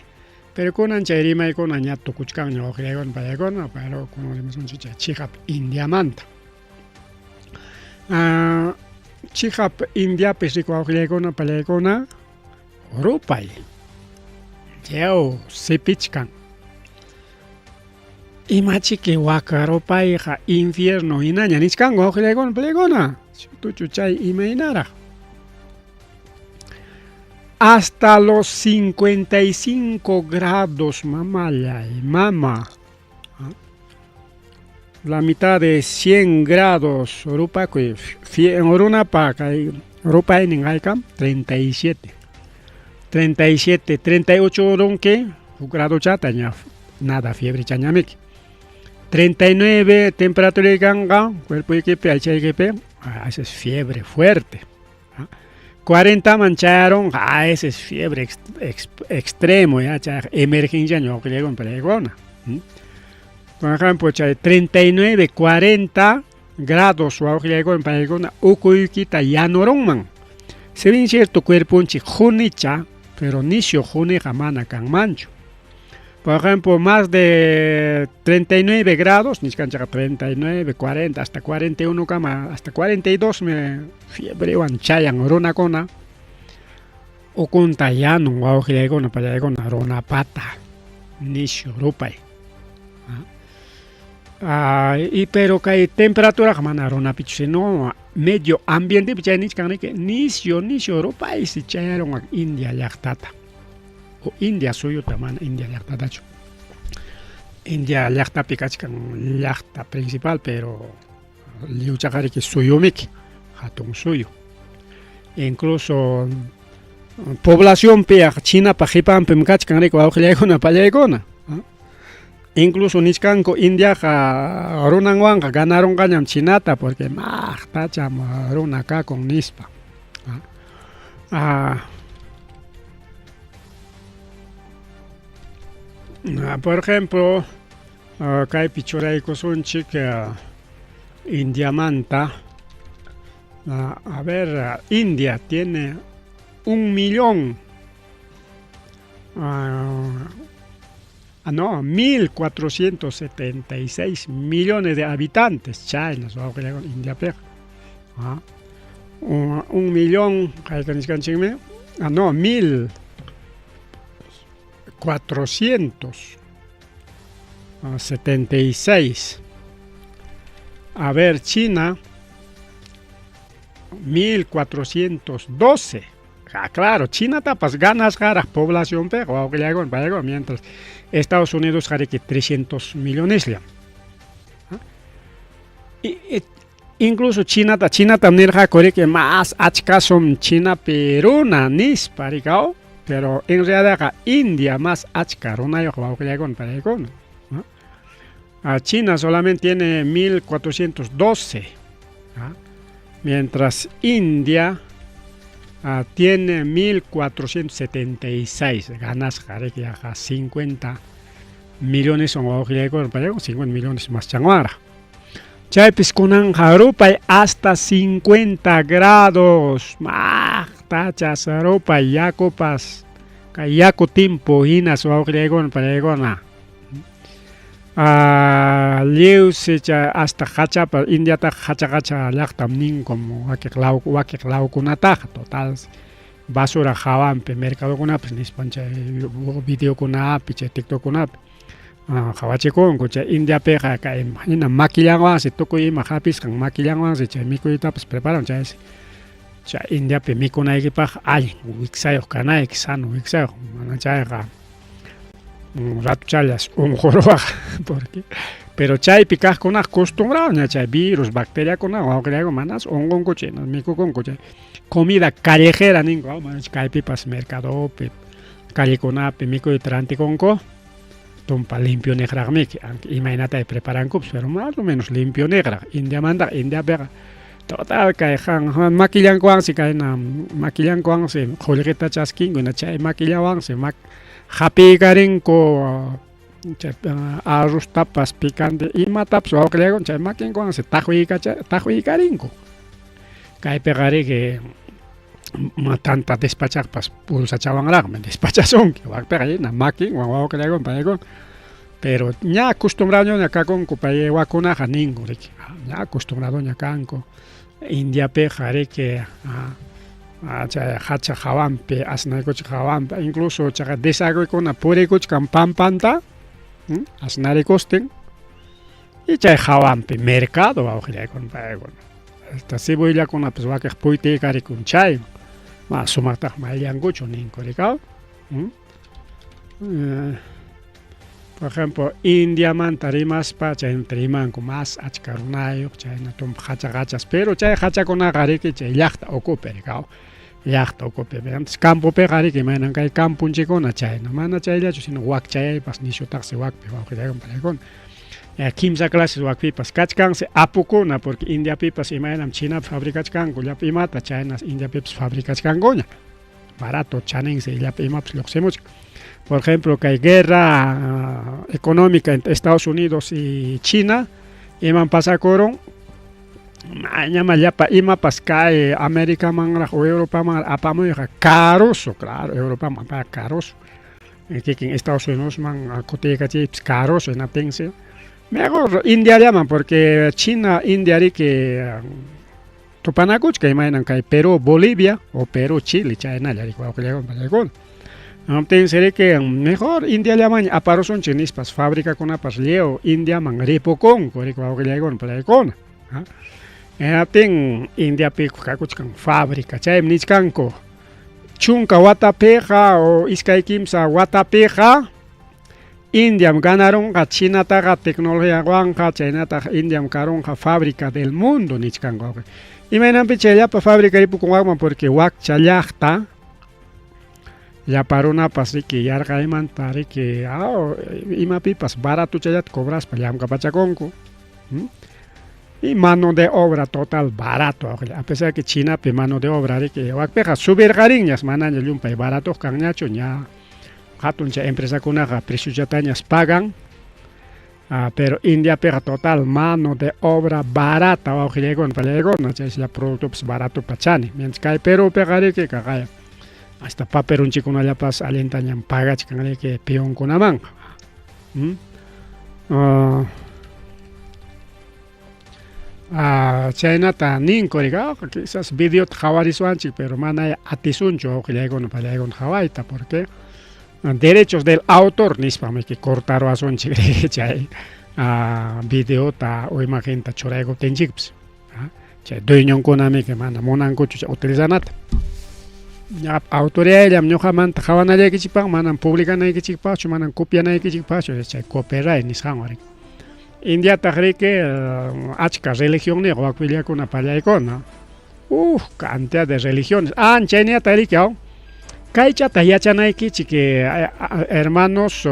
Pero kunan chay rimaykuna ña tukuchkanña wawqillaykuna paykuna, pero kunan rimasunchik chay chiqap Indiamanta. Chiqap Indiapis riku wawqillaykuna pallaykuna rupay yaw sipichkan. Imachiki waka rupayqa infierno hinaña nichkanku wawqillaykuna pallaykuna. Tuchu chay imaynaraq. Hasta los 55 grados, mamallay, mama. La mitad de 100 grados rupakuy runapa kay rupaynin haykam 37. 37, 38 runki huk gradochata ña nada fiebre chañamiki. 39 temperatura kanqa cuerpoykipi aychaykipi, esa es fiebre fuerte. 40 man chayarunqa, ah, esa es fiebre extremo, ya chayqa emergencia ñuqallaykuna pallaykuna. Por ejemplo, chay 39, 40 grados wawqillaykuna pallaykuna ukuykita yanurunman. Si bien cierto cuerponchik qunicha, pero nisyu quniqa mana kanmanchu. Por ejemplo, más de 39 grados, nichkanchikqa 39, 40, hasta 41 kama, hasta 42 me fiebrewan chayan runakuna. Ukunta yanun wawqillaykuna pallaykuna runapata nisyu rupay. Y pero kay temperaturaqa mana runapichu, sino medio ambientepi chay nichkan riki nisyu nisyu rupaysi chayarun India llaqtata. O India suyuta mana India llaqtatachu. India llaqtapi kachkan llaqta principal, pero lliwchaqa riki suyumiki, hatun suyu. Incluso poblacionpi Chinapa qipanpim kachkan riki wawqillaykuna pallaykuna. Incluso nichkanku Indiaqa runanwanqa ganarunqañam Chinata porque maqtacham runa kakun nispa. Por ejemplo, kaypi churaykusunchik Indiamanta. A ver, India tiene 1 millón, no, 1.476 millones de habitantes. Chayna Indiapiqa. Un millón, no, 1.476. A ver, China, 1.412. Ah, claro, China tapas ganas garas población pero mientras Estados Unidos que 300 millones ya. Incluso China China también que más achka son China peruna nispa rikao, pero en realidad India más achka runayuq wawqillaykuna pallaykuna. China solamente tiene 1412, mientras India tiene 1476, ganas ya 50 millones son 50 millones más changuara. Chaypis kunanqa rupay hasta 50 grados, maqtachas rupay yakupas, kay yaku timpu hinas wawqillaykuna pallaykuna. Lliwsi chay hasta qachapa Indiataqa qacha qacha llaqtam ninkum wakiq lawkunataqa total Basura hawanpi mercadokunapas nispan chay videokunapi chay TikTokkunapi qawachikunku chay Indiapiqa kay hina makillanwansi tukuy ima hapisqan makillanwansi chay mikuytapas preparan chaysi chay Indiapi mikunaykipaq allin wiksayuq kanayki sano wiksayuq mana chayqa ratuchallas unquruwaq porque pero chaypi kaqkunaqa costumbradoña chay virus bacteriakuna wawqillayku manas unqunkuchu hina mikukunku chay comida callejera ninku manach kaypipas mercadopi callekunapi mikuyta rantikunku tumpa limpio niqraqmiki imaynata preparankupas pero más o menos limpio niqraq Indiamantaqa Indiapiqa total kay qan makillankuwansi kayna makillankuwansi qullqita chaskinku hina chay makillawansi hapiykarinku chay arroztapas picante imatapas wawqillayku chay makinkuwansi taqwiykarinku kaypiqa riki tanta despachaqpas pulsachawanraqmi despachasunki wakpiqa hina makinwan wawqillayku paykuna pero ña acostumbradoña kakunku paywakunaqa ninku riki ña acostumbradoña kanku Indiapiqa riki chay hacha hawanpi asnaykuchik hawanpi incluso chaqa desagüekuna purikuchkan pampanta asnarikustin y chay hawanpi mercado wawqillaykuna paykuna hasta cebollakunapas wakiq puytiykarikun chay mana sumaqtaq mayllankuchu ninku rikaw Por ejemplo, Indiamanta rimaspa chaynata rimanku mas achka runayuq chayna tumpa hacha hachas pero chay hachakunaqa riki chay llaqta ukupi rikaw llaqta ukupi antes campopiqa riki imaynan kay camponchikkuna chayna mana chayllachu sino wakchayaypas nishutaqsi wakpi wawqillaykuna paykuna kimsa clases wakpipas kachkansi apukuna porque Indiapipas imaynam Chinapi fabricachkanku llapa imata chaynas Indiapipas fabricachkankuña barato chaninsi llapa imapas lluqsimuchkan. Por ejemplo, kay guerra económica entre Estados Unidos y China, iman pasakurun, mañama llapa imapas kay Americamanraq o Europamanraq apamuyqa caroso, claro, Europaman apayqa caroso. Kikin Estados Unidosman kutiykachiypas caroso hinaptinsi mejor Indiallaman porque China, India riki Tupanakuchka imaynan kay Perú, Bolivia o Perú, Chile chaynalla riki wawqillaykuna pallaykuna. Hinaptinsi riki mejor Indiallamanña aparusunchik nispas fabricakunapas lliw Indiaman ripukunku riki wawqillaykuna pallaykuna. Hinaptin Indiapi kakuchkan fábrica chaymi nichkanku chunka watapiqa o iskay kimsa watapiqa Indiam ganarunqa Chinataqa tecnologiawanqa chaynataq Indiam karunqa fábrica del mundo nichkanku wawqi. Imaynanpi chay llapa fábrica ripukun wakman porque wakcha llaqta llapa runapas riki yarqaymanta riki imapipas baratochallata cobraspa llamkapachakunku. Y mano de obra total barato wawqilla a pesar que Chinapi mano de obra riki wakpiqa subirqarinñas manaña llumpay baratoq kanñachu ña Hatun chay empresakunaqa preciollatañas pagan, pero Indiapiqa total mano de obra barata wawqillaykuna pallaykuna chaysi llapa productopas baratopa chani mientras kay Perupiqa riki kaqaya hasta paperunchikkunallapas allintañam pagachkan riki peonkunamanqa. Chaynata ninku riki quizás videota qawarisuwanchik pero mana atisunchu wawqillaykuna pallaykuna qawayta porque derechos del autor nispam riki cortaruwasunchik riki chay videota o imagenta churaykuptinchikpas chay dueñonkunamiki mana munankuchu chay utilizanata. Autoridadllam ñuqamanta qawanallaykichikpaq manam publicanaykichikpaqchu manam copianaykichikpaqchu chay copyright nisqanwan riki. Indiataq riki achka religionniyuq wakillakuna pallaykuna. Uf, cantidad de religiones. Anchayniyata riki aw. Kaychata yachanaykichik hermanos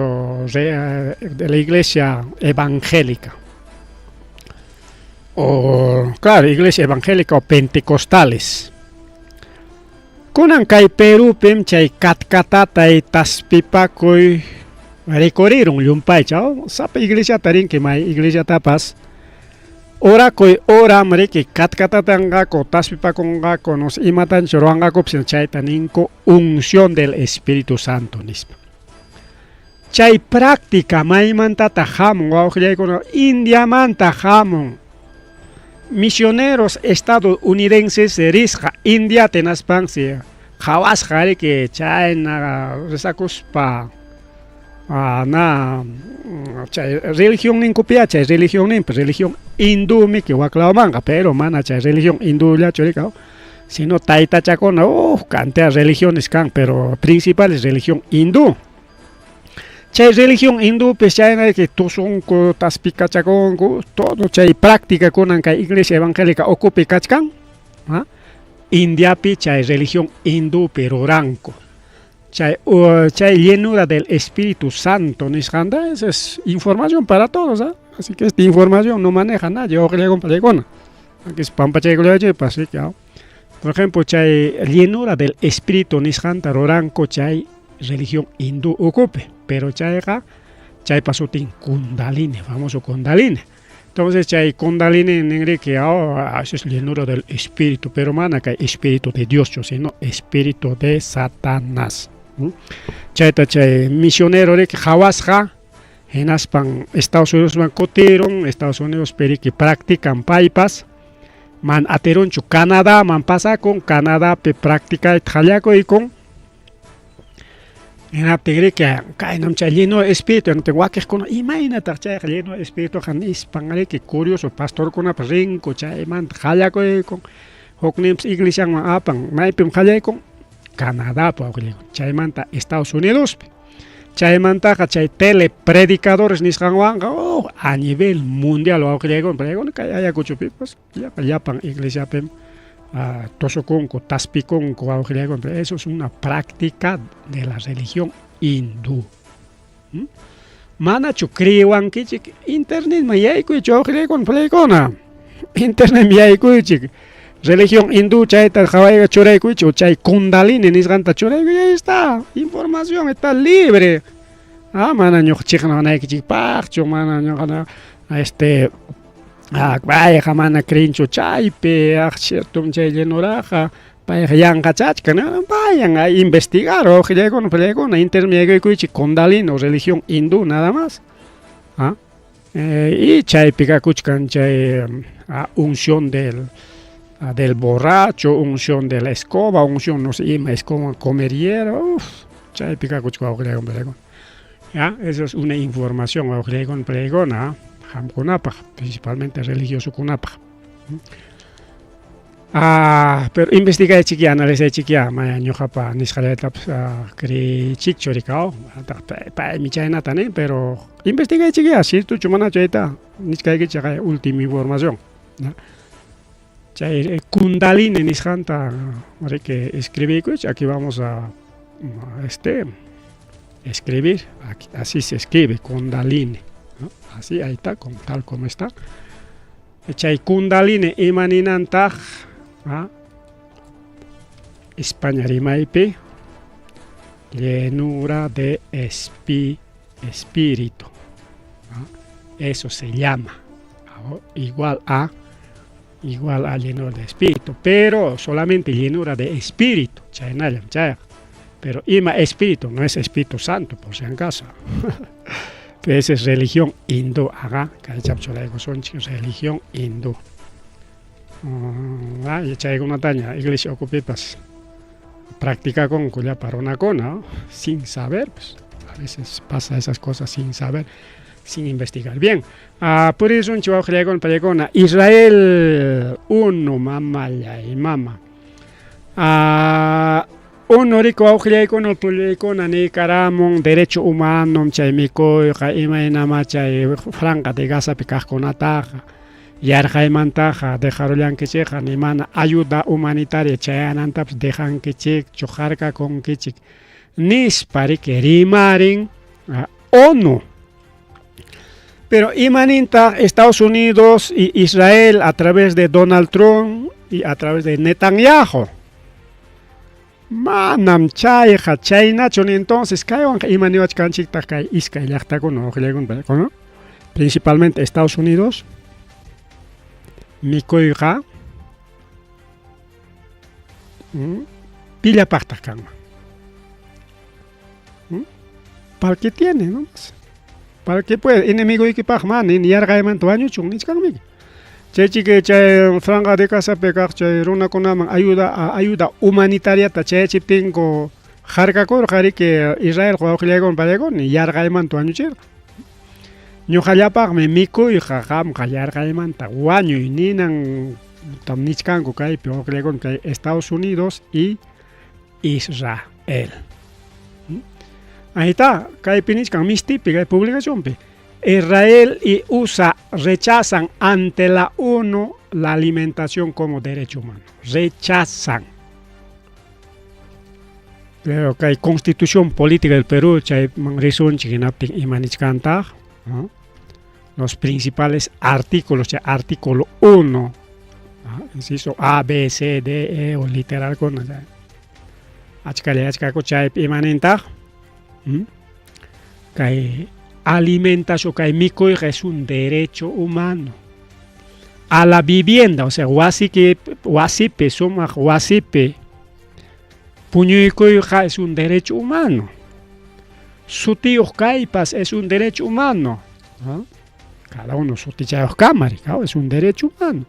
de la iglesia evangélica. O, claro, iglesia evangélica o pentecostales. Kunan kay Perupim chay katkatatay taspipakuy rikurirun llumpaycha. Sapa iglesiata rinki may iglesiatapas orakuy oram riki katkatatanqaku taspipakunqaku no sé imatanchu ruwanqakupas chayta ninku unción del Espíritu Santo nispa. Chay práctica maymantataq hamun wawqillaykuna Indiamanta hamun. Misioneros estadounidenses risqa Indiata hinaspansi Qhawasqa riki chayna rezakuspa na chay religionninkupiyá chay religionninpi religión hindumiki wak lawmanqa pero mana chay religión hindullachu riki sino taytachakuna huk cantidad religiones kan pero principal es religión hindú. Chay religión hindupis chaynayki tusunku, taspikachakunku, todo chay práctica kunan kay iglesia evangélica ukupi kachkan, ¿ah? Indiapi chay religión hindupi ruranku. Chay, chay llenura del Espíritu Santo nisqanta, esa es información para todos, ¿ah? Así que esta información no maneja nadie, oqllaykuna. Aquí es pampachaykullachipas, así que, ¿ah? Por ejemplo, chay llenura del Espíritu nisqanta ruranku chay religión hindú ukupi, pero chayqa chaypa sutin kundalini, famoso kundalini. Entonces chay kundalini ninriki, oh, esa es llenura del Espíritu, pero mana kay Espíritu de Dios, sino Espíritu de Satanás. Chayta chay misionero riki qhawasqa, hinaspan Estados Unidosman kutirun, Estados Unidos periki practican paypas, man atirunchu Canadaman pasakun, Canadapi practicayta qallakuykun. Hinaptinriki kaynam chay llenura espíritu, wakiqkuna imaynataq chayqa llenura espirituqa nispan riki curioso pastorkunapas rinku chaymanta qallakuykun, hukninpas iglesianman apan, maypim qallaykun Canadapi wawqillayku, chaymanta Estados Unidospi. Chaymantaqa chay telepredicadores nisqanwanqa oh, a nivel mundial wawqillaykuna, paykuna kay Ayacuchopipas llapa llapan iglesiapim tusukunku, taspikunku wawqillaykuna, pero eso es una práctica de la religión hindú. Manachu creewankichik internetman yaykuychik wawqillaykuna, palaykuna. Internetman yaykuychik. Religión hindú chayta qhawayqa churaykuychik, chay kundalini nisqanta churaykuy, ahí está, información está libre. Ah, mana ñuqa chiqnanaykichikpaqchu, mana ñuqa este payqa mana creenchu chaypi, cierto chay llenuraqa, payqa yanqachachkan, vayan a investigar, wawqillaykuna, palaykuna, internet yaykuychik kundalini o religión hindú nada más. ¿Ah? Y chaypi kakuchkan chay unción del borracho, unción de la escoba, unción no sé ima escoba comer hierba, uf, chaypi kakuchkan wawqillaykuna, palaykuna. ¿Ya? Eso es una información wawqillaykuna, palaykuna, qamkunapaq, principalmente religiosokunapaq. Pero investigaychik ya, analizaychik ya, maya ñuqapa nisqallaytapas creeychikchu rikaw, paymi chaynata nin, pero investigaychik ya, ciertochu manachu chayta nichkaykichik última información. ¿No? Chay kundalini nisqanta riki escribiykuch, aquí vamos a escribir, aquí, así se escribe, kundalini, ¿no? Así, ahí está, con, tal como está. Chay kundalini ima ninantaq, España rimaypi, llenura de espíritu, ¿no? Eso se llama, ¿no? Igual a llenura de espíritu, pero solamente llenura de espíritu, chaynallam chayqa. Pero ima espíritu, no es Espíritu Santo, por si acaso. Pero esa es religión hindú, acá, kaychap churaykusunchik, religión hindú. Chaykunataña iglesia ukupipas practicakunku llapa runakuna, ¿no? Sin saber, pues, a veces pasa esas cosas sin saber, sin investigar. Bien, por eso un wawqillaykuna, palaykuna, Israel 1, mamalla y mama. Uno rico wawqillaykuna, pulaykuna niykaramun derecho humano chay mikuyqa imaynama chay franja de Gazapi kaqkunataqa yarqaymantaqa dejarullankichikqa ni mana ayuda humanitaria chayanantapas dejankichikchu harkakunkichik nispa riki rimarin ONU. Pero imanintaq Estados Unidos y Israel a través de Donald Trump y a través de Netanyahu. Manam chayqa chaynachu ni entonces kaywanqa ima niwachkanchiktaq kay iskay llaqtakuna wawqillaykuna, ¿no? Principalmente Estados Unidos mikuyqa pillapaqtaq kanman. Para el que tiene, ¿no? Para el que puede, enemigoykipaq mana ni yarqaymanta wañuchun nichkanmiki. Chaychiki chay Franja de Gazapi kaq chay runakunaman ayuda ayuda humanitariata chayachiptinku harkakurqa riki Israel wawqillaykuna pallaykuna yarqaymanta wañuchirqa. Ñuqallapaqmi mikuyqa qamqa yarqaymanta wañuy ninan tam nichkanku kaypi wawqillaykuna kay Estados Unidos y Israel. Ahí está, kaypi nichkan mistipi kay publicacionpi. Israel y USA rechazan ante la ONU la alimentación como derecho humano. Rechazan. Pero kay Constitución Política del Perú chayman risunchik hinaptin ima nichkantaq, ¿no? Los principales artículos, chay artículo 1, ¿no? Inciso A, B, C, D, E o literalkuna chay. Achkalla achkaku chaypi ima nintaq? Kay alimentación, kay mikuyqa es un derecho humano. A la vivienda, o sea, wasiki, wasipi, sumaq wasipi puñuykuyqa es un derecho humano. Sutiyuq kaypas es un derecho humano. ¿No? Cada uno sutichayuq kama, es un derecho humano.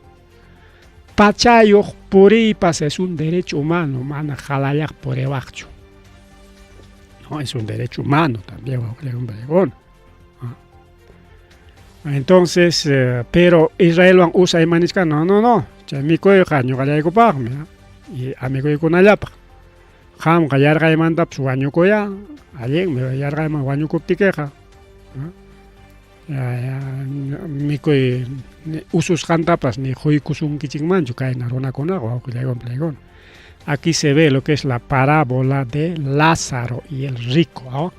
Pachayuq puriypas es un derecho humano, mana qalallaq puriwaqchu. No, es un derecho humano también. Entonces, pero Israelwan USA ima nichkan, no, no, no, chay mikuyqa ñuqallaykupaqmi y amiguykunallapaq. Qamqa yarqaymantapas wañukuya, allinmi yarqayman wañukuptikiqa. Mikuy ususqantapas ni quykusunkichikmanchu kayna runakunaqa wawqillaykuna palaykuna. Aquí se ve lo que es la parábola de Lázaro y el rico. ¿No?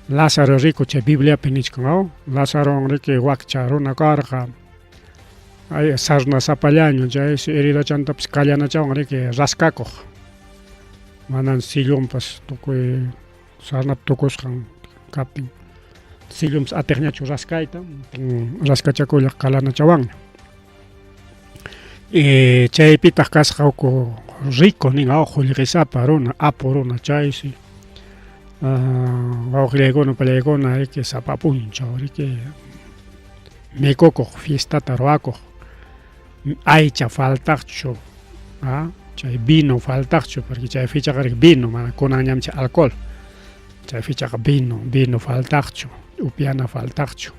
Lázaro rico chay Bibliapi nichkan, ¿no? Lázaro riki wakcha runa karqa. Ay, sarnasapallaña chay heridachantapas kallanachawan riki raskakuq. Manan sillunpas tukuy sarnap tukusqan kaptin. Sillunpas atiqñachu raskayta, raskachakullaq kalanachawanña. Chaypitaq kasqa huk rico nin, qullqisapa runa, apu runa chaysi. Wawqillaykuna pallaykuna riki sapa p'unchaw riki mikukuq, fiestata ruwakuq, aycha faltaqchu, chay vino faltaqchu, porque chay fechaqa riki vino, mana kunanñam chay alcohol. Chay fechaqa vino, vino faltaqchu, upyana faltaqchu.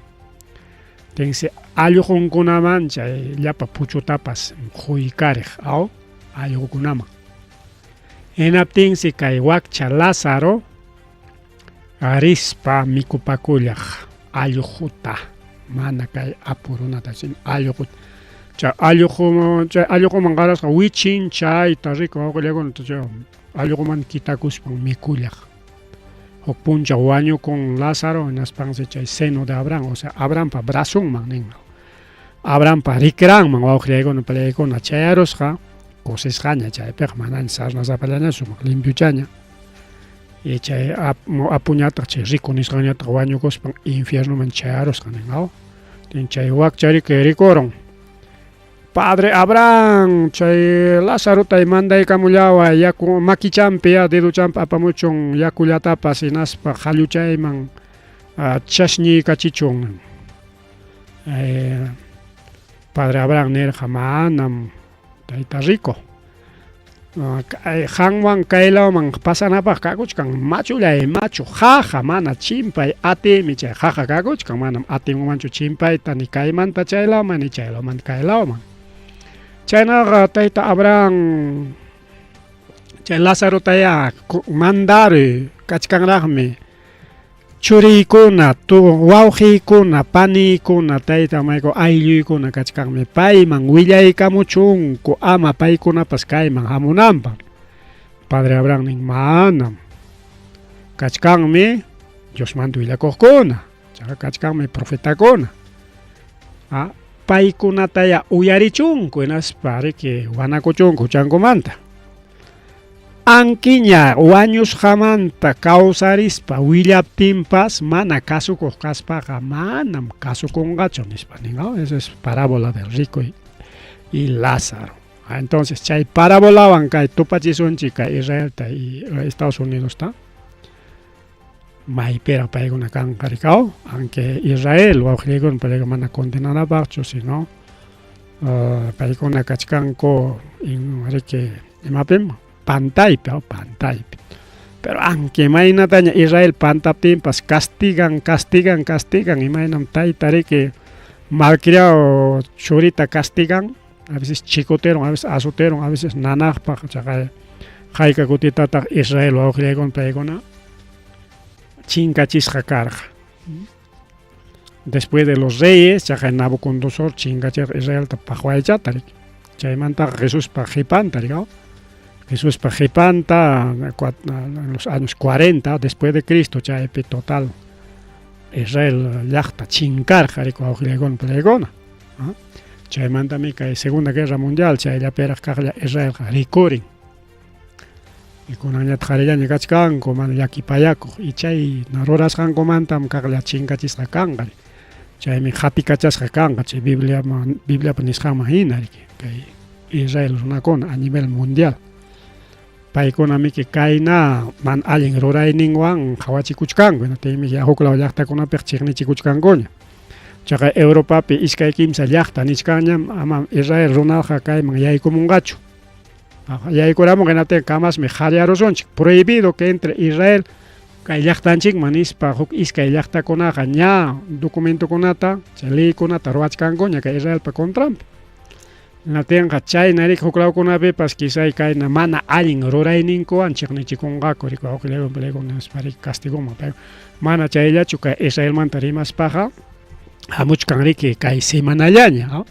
Tensi allqunkunaman chay llapa puchutapas quykariq, aw allqukunaman. Hinaptinsi kay wakcha Lázaro rispa mikupakullaq allquta, mana kay apu runata, sino allquta. Chay allqu chay allquman qarasqa wichin chayta riku wawqillaykuna chay allquman kitakuspan mikullaq. Huk punchaw wañukun Lázaro hinaspansi chay seno de Abraham, o sea, Abrahampa brazonman nin. Abrahampa rikranman wawqillaykuna palaykuna chayarusqa kusisqaña chaypiqa manaña sarnasapallaña sumaq limpiochaña. Y chay apuñataq chay rico nisqanñataq wañukuspan infiernoman chayarusqa nin, aw. Chay wakcha riki rikurun. Padre Abraham, chay Lazarota mandaykamullaway yaku makichampi ya deduchampi apamuchun yakullatapas hinaspa qalluchayman chasñiykachichun. Padre Abraham nirqa manam tayta rico. Qanwan kaylawman pasanapaq kakuchkan machullay machu qaqa mana chimpay atiymi chay qaqa kakuchkan manam atinmanchu chimpayta ni kaymanta chaylawman ni chaylawmanta kaylawman. Chaynaqa tayta Abraham chay Lazarotayá mandaruy kachkanraqmi churiykuna, wawqiykuna, paniykuna, tayta mamayku aylluykuna kachkanmi payman willaykamuchunku ama paykunapas kayman hamunanpaq. Padre Abraham nin manam. Kachkanmi Diosmanta willakuqkuna, chaqa kachkanmi profetakuna. Paykunataya uyarichunku hinaspa riki wanakuchunku huchankumanta. Ankiña wañusqamanta kawsarispa willaptinpas mana kasukuq kaspaqa manam kasukunqachu nispa nin. Esa es parábola del rico y Lázaro. Entonces chay parabolawan kay tupachisunchik kay Israelta y Estados Unidosta. Maypiraq paykuna kanqa rikaw, aunque Israel wawqillaykuna payqa mana condenanapaqchu, sino Paykuna kachkanku riki imapim pantaypi, pantaypi. Pero aunque imaynataña Israel pantaptinpas castigan, castigan, castigan, imaynam tayta riki malcriado churita castigan, a veces chicoteron, a veces azoteron, a veces nanaqpaq, chaqay hayka kutitataq Israel wawqillaykuna paykuna chinkachisqa karqa. Después de los reyes, chaqay Nabucodonosor chinkachirqa Israelta paqwaychata riki. Chaymantaqa Jesuspa qhipanta riki, Jesuspa qhipanta en los años 40 después de Cristo chaypi total Israel llaqta chinkarqa riki wawqillaykuna palaykuna. Chaymantami kay Segunda Guerra Mundial chayllapiraq kaqlla Israelqa rikurin. Kunanñataq qharillaña kachkanku mana llakipayakuq y chay rurasqankumantam kaqlla chinkachisqa kanqa. Chaymi qatikachasqa kanqa chay Bibliaman Bibliapa nisqanman hina riki kay Israel runakuna a nivel mundial. Paykunamiki kayna mana allin rurayninwan qhawachikuchkanku hinaptinmi huklaw llaqtakunapiqa chiqnichikuchkankuña. Chaqa Europapi iskay kimsa llaqta nichkanñam ama Israel runaqa kayman yaykumunqachu. Yaykuramunqa hinaptinqa kamasmi qhallarusunchik. Prohibido que entre Israel kay llaqtanchikman nispa huk iskay llaqtakunaqa ña documentokunata chay leykunata ruwachkankuña kay Israelpa contranpi. Hinaptinqa chayna riki huklawkunapipas quizá kayna mana allin rurayninkuwan chiqnichikunqaku riki wawqillaykuna palaykuna nispa riki castigoman mana chayllachu kay Israelmanta rimaspaqa hamuchkan riki kay semanallaña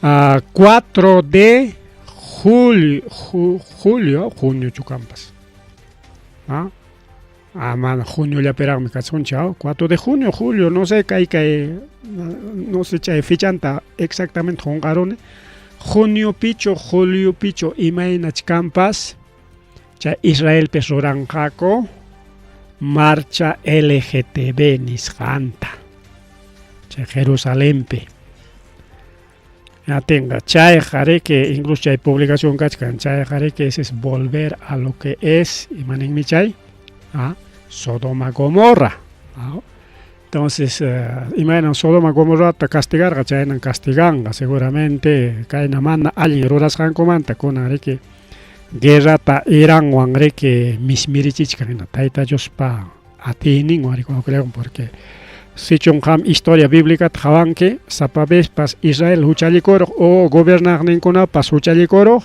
4 de julio, julio, junio chukampas. Mana juniollapiraqmi kachkanchik, 4 de junio, julio, no sé, kay kay no sé chay fechanta exactamente qunqaruni. Junio pichu, julio pichu imaynachkanpas chay Israelpi ruranqaku marcha LGTB nisqanta chay Jerusalenpi. Atinqa chayqa riki incluso chay publicación kachkan chayqa riki ese es volver a lo que es imaninmi chay Sodoma Gomorra. Entonces imaynan Sodoma Gomorrata castigarqa chaynan castiganqa seguramente kayna mana allin rurasqankumanta kunan riki guerrata Iranwan riki mismirichichkan hina Tayta Diospa atiyninwan riki porque sichun qam historia bíblicata qhawanki sapa vezpas Israel huchallikuruq o gobernaqninkunapas huchallikuruq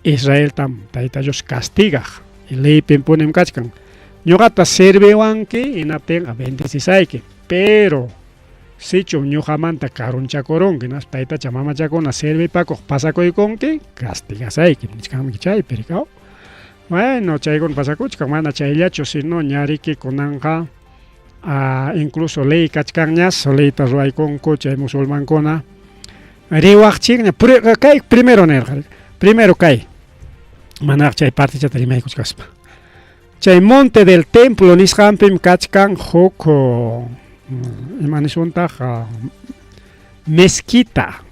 Israeltam Tayta Dios castigaq y leypim punim kachkan ñuqata serviwanki hinaptinqa bendecisayki pero sichum ñuqamanta karunchakurunki hinaspa taytacha mamachakuna servipakuq pasakuykunki castigasayki nichkanmi chaypi riki. Bueno, chaykuna pasakuchkan mana chayllachu sino ña riki kunanqa incluso ley kachkanñas leyta ruwaykunku chay musulmankuna riwaqchikña kay primero nirqa primero kay manaraq chay partichata rimaykuchkaspa chay monte del templo nisqanpim kachkan huk ima nisuntaq mezquita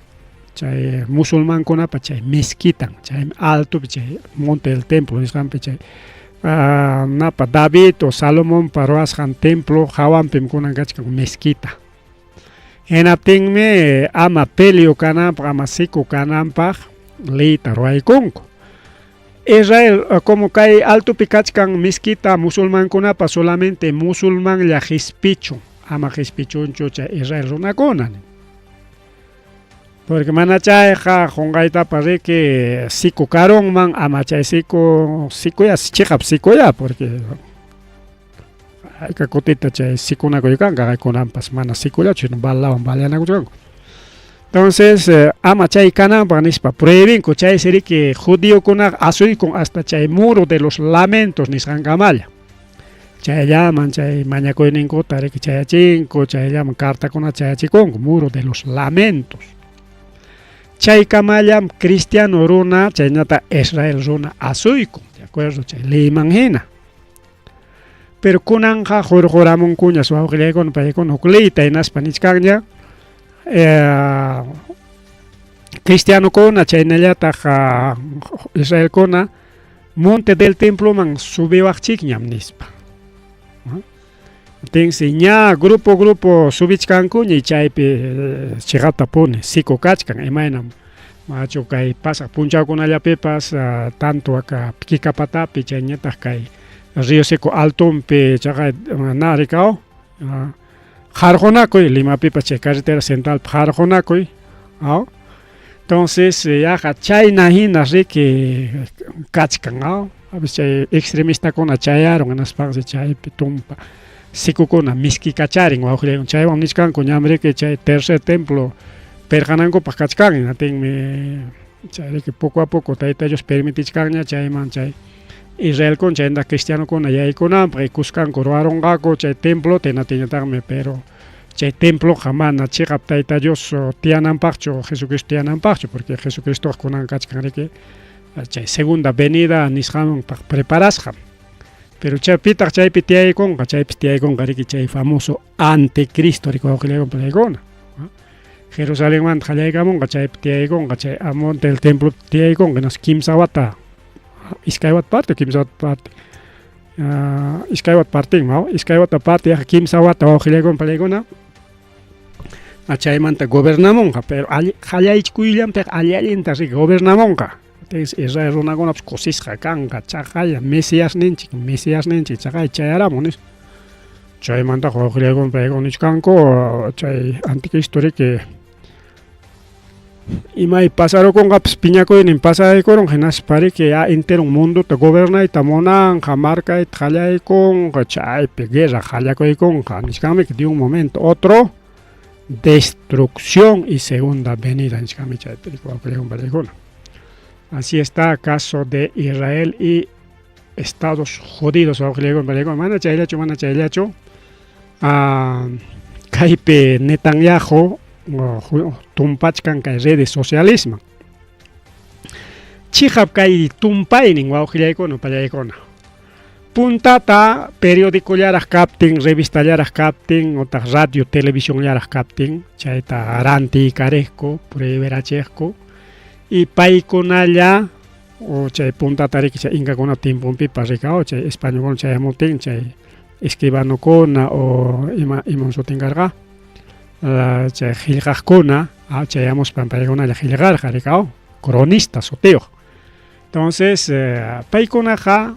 chay musulmankunapa chay mezquitan chay altopi chay monte del templo nisqanpi chay napa David o Salomonpa ruwasqan templo hawanpim kunan kachkan mezquita. Hinaptinmi ama pelio kananpaq ama seco kananpaq leyta ruwaykunku. Israel como kay altopi kachkan mezquita musulmankunapa solamente musulmanlla qispichun ama qispichunchu chay Israel runakuna. Porque mana chayqa qunqaytapa riki seco karunman ama chay seco secoya chiqap secoya porque hayka kutita chay seconakuy kanqa kunanpas mana secollachu sino balawan baleanakuchkanku. Entonces ama chay kananpaq nispa prohibinku chaysi riki judiokunaqa asuykun hasta chay muro de los lamentos nisqankamalla. Chayllaman chay mañakuyninkuta riki chayachinku chayllaman cartakunata chayachikunku muro de los lamentos. Chaykamallam cristiano runa chaynata Israel runa asuykun de acuerdo chay leyman hina. Pero kunanqa hurquramunkuñas wawqillaykuna paykuna huk leyta hinaspa nichkanña cristianokuna chaynallataq Tinsi ña grupo grupo subichkankuña y chaypi eh, chiqaptapuni siku kachkan imaynam machu kay pasaq punchawkunallapipas ah, tanto acá Kikapatapi chayñataq kay Río Seco altonpi chaqay na rikaw ah, qarqunakuy Limapipas chay carretera centralpi qarqunakuy aw entonces yaqa chayna hina riki kachkan aw a veces chay extremistakuna chayarun hinaspansi chaypi tumpa sikukuna miskikacharin wawqillaywan chaywan nichkanku ñam riki chay tercer templo pirqanankupaq kachkan hinaptinmi chay riki poco a poco Tayta Dios permitichkanña chayman chay Israelkuna chaynataq cristianokuna yaykunanpaq y kuskanku ruwarunqaku chay templota hinaptinñataqmi pero chay temploqa mana chiqap Tayta Dios tiyananpaqchu Jesucristo tiyananpaqchu porque Jesucristoqa kunan kachkan riki chay segunda venida nisqanpaq preparasqam pero chaypitaq chaypi tiyaykunqa chaypis tiyaykunqa riki chay famoso anticristo riki wawqillaykuna palaykuna Jerusalenmanta qallaykamunqa chaypi tiyaykunqa chay monte del templopi tiyaykunqa hinaspa kimsa wata iskay wata parte kimsa wata parte iskay wata partinman iskay wata parte yaqa kimsa wata wawqillaykuna palaykuna chaymanta gobernamunqa pero qallaykuyllanpiqa alli allinta riki gobernamunqa Israel runakunapas kusisqa kanqa chaqaya Mesiasninchik Mesiasninchik chaqay chayaramun nispa chaymantaqa wawqillaykuna paykuna nichkanku chay anticristo riki imay pasarukunqapas piñakuynin pasaykurun hinaspa riki ya enteron mundota gobernayta munanqa markayta qallaykunqa chaypi guerra qallakuykunqa nichkanmi de un momento otro destrucción y segunda venida nichkanmi chaypi wawqillaykuna palaykuna así está caso de Israel y Estados jodidos wawqillaykuna palaykuna mana chayllachu mana chayllachu kaypi Netanyahu tumpachkan kay redes socialisman chiqap kay tumpaynin wawqillaykuna pallaykuna puntata periodicollaraq kaptin revistallaraq kaptin otaq radio televisionllaraq kaptin chayta rantiykariqku prueberachiqku y paykunalla o chay puntata riki chay inkakuna tiemponpipas rikaw chay españolkuna chayamuptin chay escribanokuna o ima imam sutin karqa chay qillqaqkuna chayamuspan paykunalla qillqarqa rikaw cronista sutiyuq entonces paykunaqa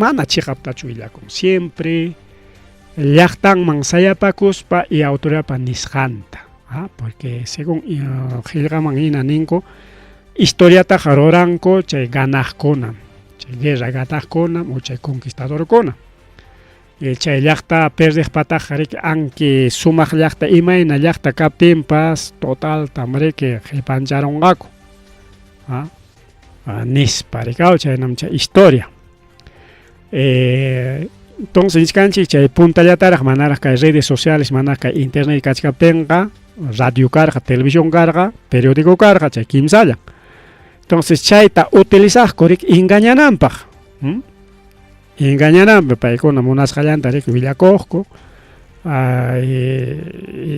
mana chiqaptachu willakun siempre llaqtanman sayapakuspa y autoridadpa nisqanta porque según qillqaman hina ninku historiataqa ruranku chay ganaqkuna chay guerra ganaqkuna o chay conquistadorkuna chay llaqta perdeqpataqa riki anki sumaq llaqta imayna llaqta kaptinpas totaltam riki qipancharunqaku nispa rikaw chaynam chay historia entonces nichkanchik chay puntallataraq manaraq kay redes sociales manaraq kay internet kachkaptinqa radio karqa televisión karqa periódico karqa chay kimsalla entonces chayta utilizaqku riki engañananpaq engañananpaq paykuna munasqallanta riki willakuqku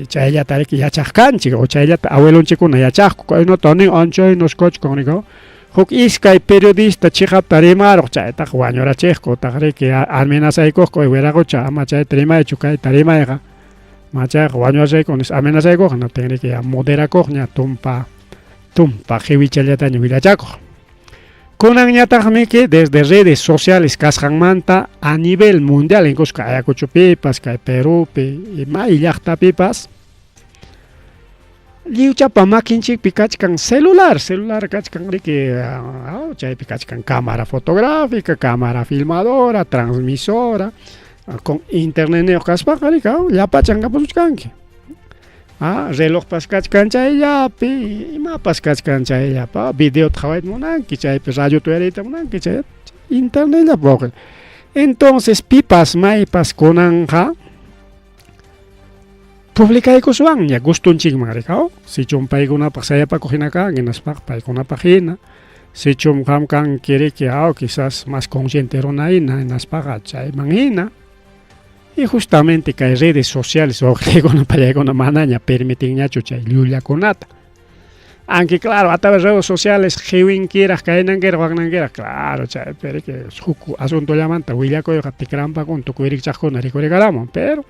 chayllata riki yachaq kanchik o chayllata abuelonchikkuna yachaqku kaynata nin anchaynas kachkan rika huk iskay periodista chiqapta rimaruq chaytaqa wañurachiqku utaq riki amenazaykuqku wiraqocha ama chayta rimaychu kayta rimayqa machayqa wañurachayku nispa amenazaykuq hinaptin riki moderakuqña tumpa tumpa qiwichallataña willachakuq kunanñataqmiki desde redes sociales kasqanmanta a nivel mundial incluso kay Ayacuchopipas kay Perupi may llaqtapipas lliwchapa makinchikpi kachkan celular celular kachkan riki chaypi kachkan cámara fotográfica cámara filmadora transmisora con internetniyuq kaspaqa riki llapachan kapusuchkanki relojpas kachkan chayllapi imapas kachkan chayllapi videota qhawayta munanki chaypi radiota uyariyta munanki chay internetllapi wawqi entonces pipas maypas kunanqa publicaykuswanña gustunchikman rikaw sichum paykunapaq sayapakuq hina kanki hinaspaqa paykunapaq hina sichum qam kanki riki quizás más consciente runa hina hinaspaqa chayman hina y justamente kay redes sociales wawqillaykuna pallaykuna manaña permitinñachu chay llullakunata. Aunque claro, a través de redes sociales qiwinkiraq, kaynankiraq, waknankiraq, claro, chaypi riki huk asuntollamanta willakuyqa tikrampakun tukuy rikchaqkuna rikurikaramun, pero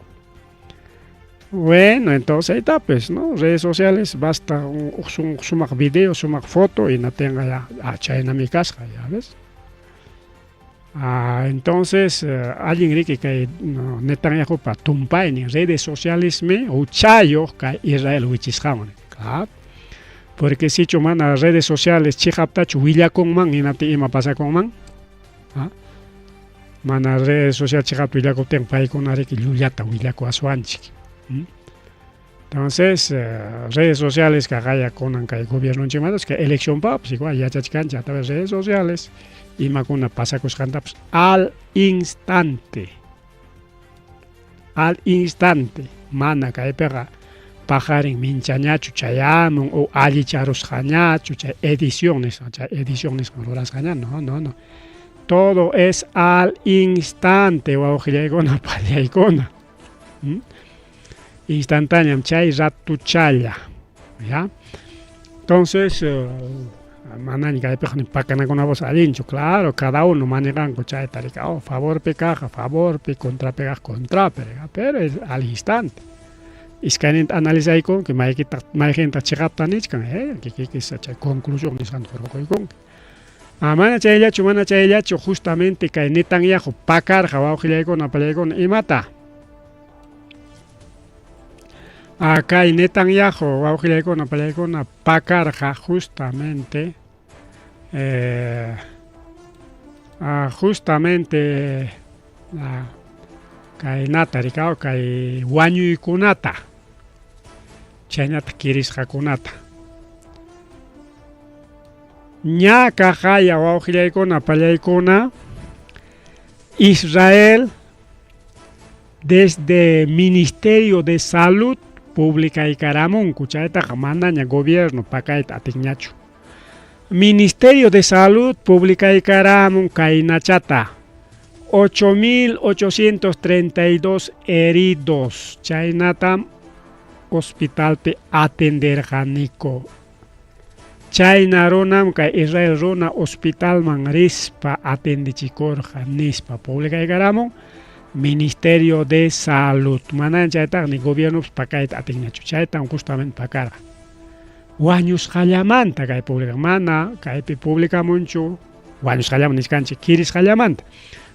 bueno, entonces ahí está, pues, ¿no? Redes sociales, basta un sumaq video, sumaq foto y natinqa ya, ah, chaynami kasqa, ya ves. Ah, entonces, allin riki kay no, Netanyahupa tumpaynin redes socialesmi huchayuq kay Israel wichisqanwan, claro. Porque sichu mana redes sociales chiqaptachu willakunman hinaptin ima pasakunman? ¿Ah? Mana redes social chiqapta willakuptin paykuna riki llullata willakuwaswanchik. Entonces, redes sociales kaqaya kunan kay gobiernonchikmantas kay eleccionpaqpas igual yachachkanchik a través de redes sociales imakuna pasakusqantapas al instante. Al instante mana kaypiqa paqarin minchañachu chayamun o allicharusqañachu chay edición nisqa, chay edición nisqan rurasqaña, no, no, no. Todo es al instante, wawqillaykuna, pallaykuna. Instantáneam chay ratuchalla, ¿ya? Entonces, manaña kaypiqa ni pakanakunapas allinchu, claro, cada uno manejanku chayta rika, oh, favorpi kaqqa favorpi, contrapi kaqqa contrapi, pero es al instante. Iskayninta analizaykunki maykitaq mayqintaq chiqapta nichkan, kikiyki chay conclusión nisqanta hurqukuykunki. Ah, mana chayllachu, mana chayllachu, justamente kay Netanyahu pakarqa wawqillaykuna, pallaykuna, imata? Ah, kay Netanyahu wawqillaykuna, pallaykuna, pakarqa justamente justamente kaynata rikaw kay wañuykunata, chaynataq kirisqakunata. Ña kaqaya wawqillaykuna, pallaykuna, Israel desde Ministerio de Salud publicaykaramunku, chaytaqa manaña gobierno pakayta atinñachu. Ministerio de Salud publicaykaramun kaynachata, 8.832 heridos, chaynatam hospitalpi atenderqaniku. Chayna runam kay Israel runa hospitalman rispa atendichikurqa nispa publicaykaramun Ministerio de Salud. Manaña chaytaqa ni gobiernopas pakayta atinñachu, chaytam justamente pakarqa. Wañusqallamanta kay publican, mana kaypi publicamunchu wañusqallaman nichkanchik kirisqallamanta.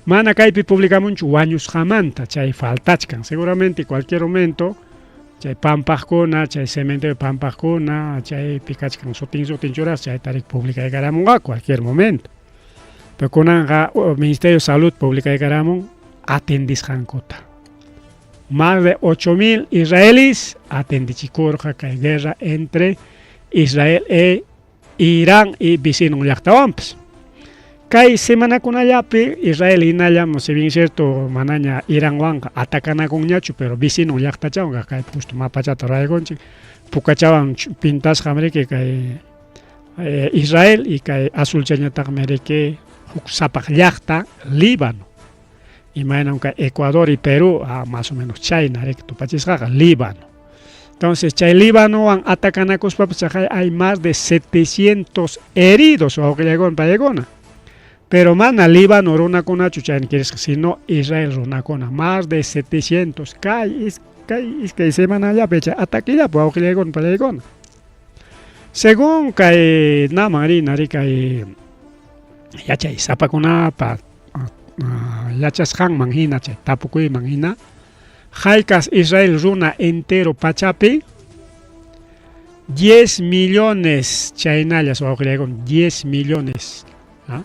Mana kaypi publicamunchu wañusqamanta, chay faltachkan. Seguramente cualquier momento chay pampaqkuna, chay cementerio pampaqkuna, chaypi kachkan sutin sutin churas, chayta riki publicaykaramunqa cualquier momento. Pero kunanqa Ministerio de Salud publicaykaramun atendisqankuta. Más de 8.000 israelíes atendichikurqa kay guerra entre Israel e Irán y vecinon llaqtawanpas. Kay semanakunallapi Israel hinallam, si bien es cierto, manaña Iranwanqa atakanakunñachu, pero vecinon llaqtachawan kay justo mapachata ruraykunchik, pukachawan pintasqam riki kay Israel y kay azulchañataqmi riki huk sapaq llaqta Líbano. Imaynam kay Ecuador y Perú, más o menos chayna riki tupachisqaqa Líbano. Entonces, chay Líbanowan atakanakuspapas chaqay hay más de 700 heridos wawqillaykuna, pallaykuna. Pero mana Líbano runakunachu chayna kirisqa, sino Israel runakuna, más de 700 kay iskay semanallapi chay ataquillapi wawqillaykuna, pallaykuna. Según kay naman rina ri kay yachay sapakunapa yachasqanman hina chay tapukuyman hina, haykas Israel runa entero pachapi 10 millones chaynallas wawqillaykuna, 10 millones. ¿Ah?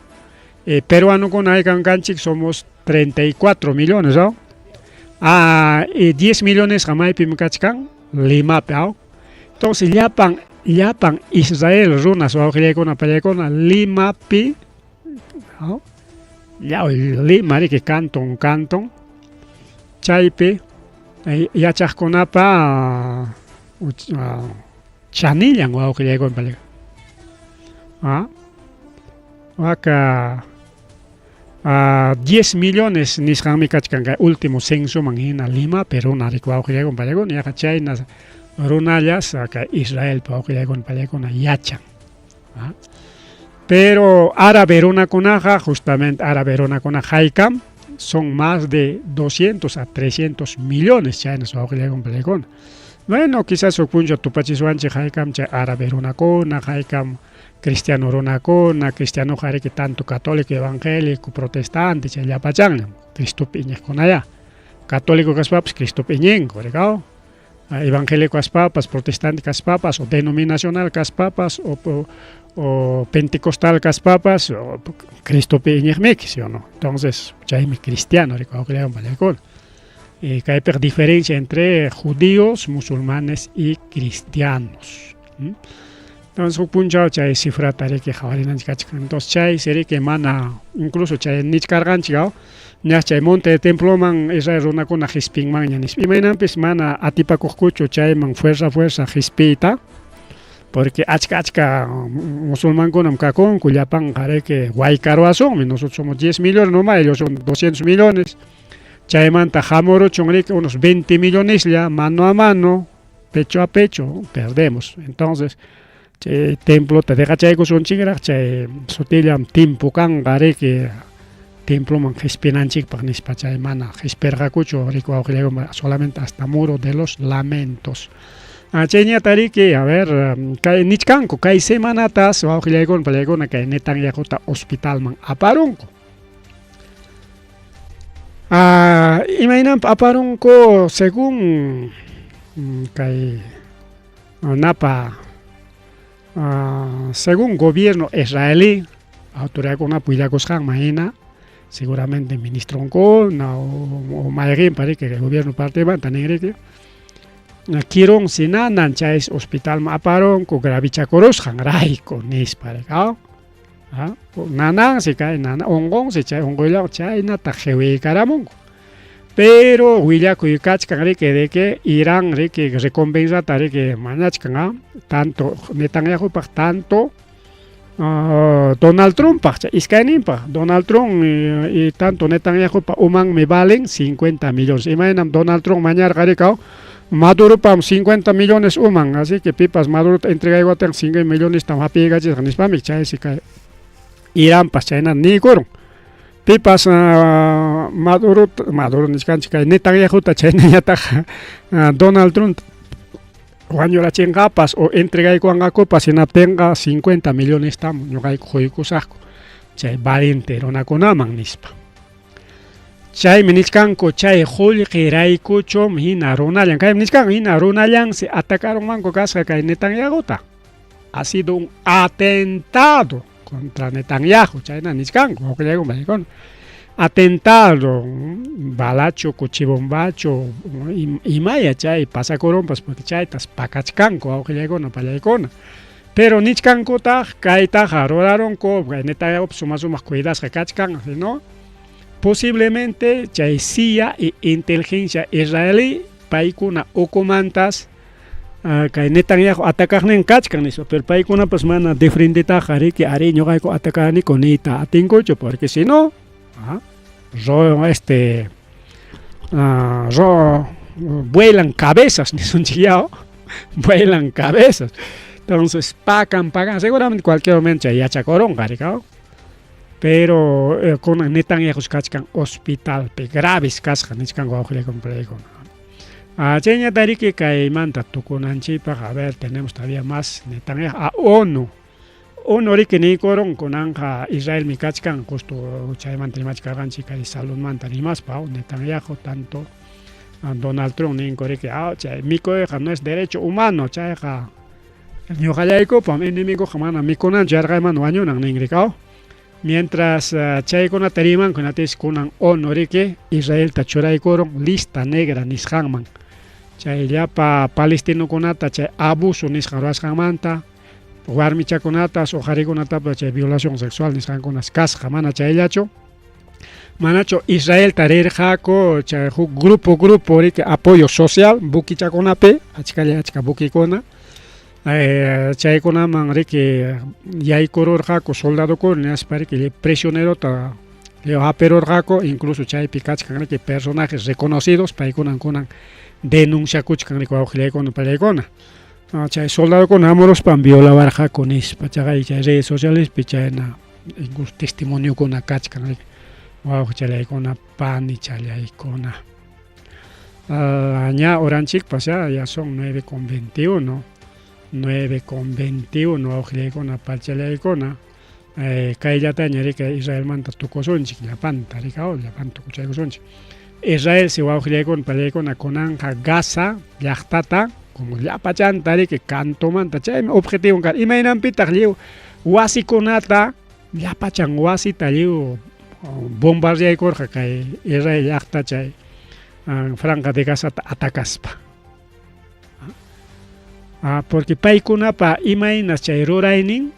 Peruanokuna haykan kanchik somos 34 millones, ¿no? Ah, 10 millones maypim kachkan Limapi, ¿no? Entonces llapan Israel runas wawqillaykuna, pallaykuna Limapi, ¿no? Ya Lima riki canton canton chaypi yachaqkunapa chanillan wawqillaykuna, pallaykuna. ¿Ah? Waka 10 millones nisqanmi kachkan kay último censoman hina Limapi runa riki wawqillaykuna, pallaykuna, yaqa chayna Runallas kay Israelpa wawqillaykuna pallaykuna yachan. Pero árabe runakunaqa justamente árabe runakuna haykam son más de 200 a 300 millones chaynas wawqillaykuna pallaykuna. Bueno, quizás huk punchaw tupachiswanchik haykam chay árabe runakuna, haykam cristiano runakuna, cristianoqa riki tanto católico, evangélico, protestante, chay llapachanñam, Cristopi iñiqkunayá. Católico kaspapas Cristopi iñinku, rikaw? Evangélico kaspapas, protestante kaspapas, o denominacional kaspapas, o, o, o pentecostal kaspapas, o Cristopi iñiqmiki, ¿sí o no? Entonces, chaymi cristiano, rikaw, y kaypiqa diferencia entre judíos, musulmanes y cristianos. Entonces, huk punchaw chay cifrata riki qhawarinanchik kachkan. Entonces, chaysi riki mana, incluso chay nichkarqanchik, ñas chay monte de temploman Israel runakuna qispinmanña nispa. Imaynanpis mana atipakuqkuchu chayman fuerza fuerza qispiyta, porque achka achka musulmankunam kakunku, llapanqa riki waykaruwasunmi. Nosotros somos 10 millones nomás, ellos son 200 millones. Chaymanta hamuruchun riki unos 20 milloneslla mano a mano, pecho a pecho, perdemos. Entonces, chay templota dejachaykusunchikraq, chay sutillam timpu kanqa riki temploman qispinanchikpaq nispa, chay mana qispirqakuchu riki wawqillaykuna, solamente hasta muro de los lamentos. Chayñata riki, a ver, kay nichkanku, kay semanatas wawqillaykuna pallaykuna kay Netanyahuta hospitalman aparunku. Imaynanpa aparunku según kay napa según gobierno israelí autoridadkunapa willakusqanman hina, seguramente ministronkuna o mayqinpa riki gobierno partimanta nin riki, kirunsi nanan chaysi hospitalman aparunku gravichakurusqan rayku nispa riki, nanansi kay nana unqunsi chay unquyllawan chaynata qiwiykaramunku. Pero willakuy kachkan riki de que Irán riki recompensata riki mañachkan, tanto Netanyahupaq tanto Donald Trumpaq, chay iskayninpaq. Donald Trump y tanto Netanyahupa umanmi valen 50 millones. Imaynam Donald Trump mañarqa rikaw Maduropam 50 millones uman, así que pipas Madurota entregaykuwatinqa 50 millonestam hapiykachisaq nispami, chaysi kay Iranpas chaynata niykurun. Pipas Madurota, Maduro nichkanchik kay Netanyahuta chaynañataq Donald Trump wañurachinqapas o entregaykuwanqakupas, hinaptinqa 50 millonestam ñuqayku quykusaqku chay valiente runakunaman nispa. Chaymi nichkanku chay qullqiraykuchum hina runallan, kaymi nichkan hina runallansi atacarunmanku kasqa kay Netanyahuta. Ha sido un atentado contra Netanyahu, chayna nichkanku, wawqillaykuna. Atentado, balacho, cuchibombacho, imaya chay pasakurunpas, porque chaytas pakachkanku wawqillaykuna pallaykuna. Pero nichkankutaq kaytaqa rurarunku, Netanyahupas suma sumaq cuidasqa kachkan, ¿no? Posiblemente chay CIA y inteligencia israelí paykuna ukumantas kay Netanyahu atakaqnin kachkan nispa, pero paykunapas mana de frentetaqa riki ari ñuqayku atakaniku niyta atinkuchu, porque si no, ro, este, ro, vuelan cabezas nisunchik, vuelan cabezas. Entonces, pakan, pakan, seguramente cualquier momento chay yachakurunqa rikaw. Pero kunan Netanyahu kachkan hospitalpi graves kasqa nichkanku wawqillaykuna pallaykuna. Chayñata riki kaymanta tukunanchikpaq, a ver, tenemos todavía más Netanyahu a ONU. ONU riki niykurun kunanqa Israelmi kachkan, justo chaymanta rimachkarqanchik kay saludmanta rimaspa, Netanyahu tanto Donald Trump ninku riki, chay mikuyqa no es derecho humano, chayqa ñuqallaykupam enemigoqa mana mikunanchu yarqaymanta wañunan nin rikaw. Mientras chaykunata rimanku hinaptinsi kunan ONU riki Israelta churaykurun lista negra nisqanman. Chay llapa palestinokunata chay abuso nisqan rurasqanmanta, warmichakunatas o qharikunatapas chay violación sexual nisqankunas kasqa, mana chayllachu. Manachu Israelta rirqaku chay huk grupo grupo riki apoyo social buquichakunapi, achkalla achka buquikuna, chaykunaman riki yaykururqaku soldadokuna hinaspa riki prisionerota Lliw hapirurqaku, incluso chaypi kachkan riki personajes reconocidos, paykunan kunan denunciakuchkan riki wawqillaykuna pallaykuna. Chay soldadokuna hamuruspan violawarqaku nispa, chaqay chay redes socialespi chayna incluso testimoniokuna kachkan riki wawqichallaykuna panichallaykuna. Ña horanchikpas ya, ya son 9 con 21, 9 con 21 wawqillaykuna pachallaykuna. Kayllataña riki Israelmanta tukusunchik llapanta riki llapan tukuchaykusunchik. Israel si wawqillaykuna pallaykuna kunanqa Gaza llaqtata como llapachanta riki cantomanta chaymi objetivon karqa. Imaynanpitaq lliw wasikunata llapachan wasita lliw bombardeaykurqa kay Israel llaqta chay Franja de Gazata atacaspa. Porque paykunapa imaynas chay ruraynin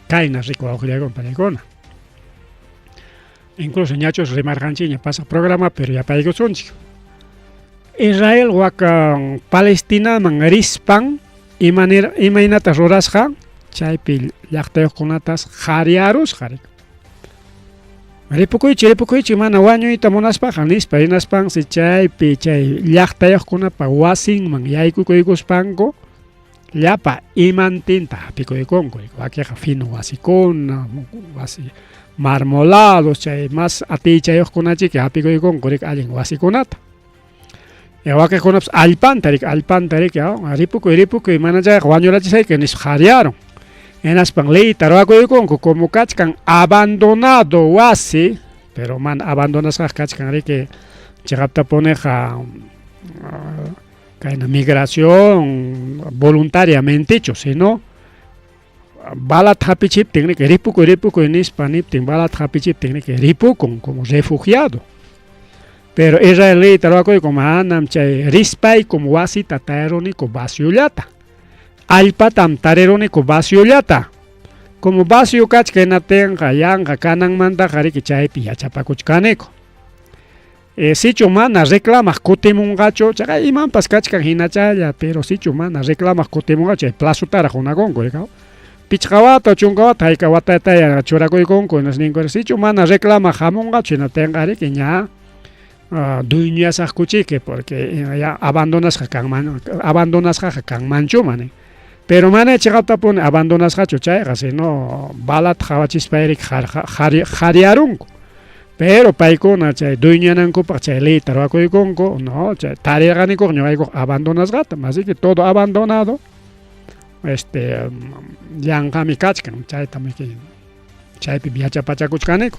kaynas riku wawqillaykuna pallaykuna. Incluso ñachus rimarqanchikña pasaq programa, pero yapaykusunchik. Israel waka Palestinaman rispan imanir imaynata rurasqa chaypi llaqtayuqkunatas qhariyarusqa riku. Ripukuychik, ripukuychik mana wañuyta munaspaqa nispa, hinaspansi chaypi chay llaqtayuqkunapa wasinman yaykukuykuspanku llapa imantinta hapikuykunku. Wakiqa fino wasikuna, wasi marmolados, chay mas atiychayuqkunachiki hapikuykunku riki allin wasikunata. Wakiqkunapas allpanta riki, allpanta riki, ripukuy, ripukuy, mana chayqa wañurachisayki nispa qhariyarun. Hinaspan leyta ruwakuykunku como kachkan abandonado wasi, pero mana abandonasqaqa kachkan riki chiqaptapuniqa kayna migración voluntariamentechu, sino balata hapichiptin riki ripukuy, ripukuy nispa niptin balata hapichiptin riki ripukun como refugiado. Pero Israel leyta ruwakuyku manam chay rispaykum wasita tariruniku vaciollata. Allpatam tariruniku vaciollata. Como vacío kachka hinaptinqa yanqa kananmantaqa riki chaypi yachapakuchkaniku. Sichu mana reclamaq kutimunqachu, chaqa imanpas kachkan hinachalla, pero sichu mana reclamaq kutimunqachu, chay plazotaraq qunakunku, rikaw. Pichqa wata, chunka wata, hayka watataya churakuykunku, hinas ninku, sichu mana reclamaq hamunqachu, hinaptinqa riki ña dueñoyasaqkuchiki, porque ya abandonasqa kanman, abandonasqaqa kanmanchuma nin. Pero mana chiqaptapuni abandonasqachu chayqa, sino balata qawachispay riki qhariyarunku. Pero paykuna chay dueñanankupaq chay leyta ruwakuykunku, no, chay tarirqanikuq ñuqaykuq abandonasqata, así que todo abandonado, yanqami kachkan, chaytam chaypi yachapachakuchkaniku.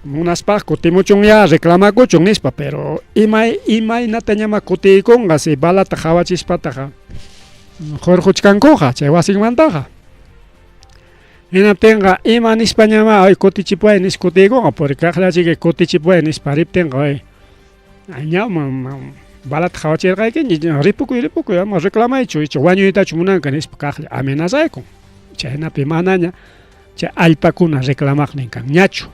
Munaspaq kutimuchunya reclamakuchun nispa, pero imaynatañama kutiykunqa si balata qawachispataqa hurquchkankuqa chay wasinmantaqa. Hinaptinqa ima nispañama ay kutichipuway nispa kutiykunqa, porque kaqllachiki kutichipuway nispa riptinqa ay ña balata qawachirqaykiña, ripukuy, ripukuy, ama reclamaychu, icha wañuytachu munanka nispa kaqlla amenazaykun. Chaynapi manaña chay allpakuna reclamaqnin kanñachu.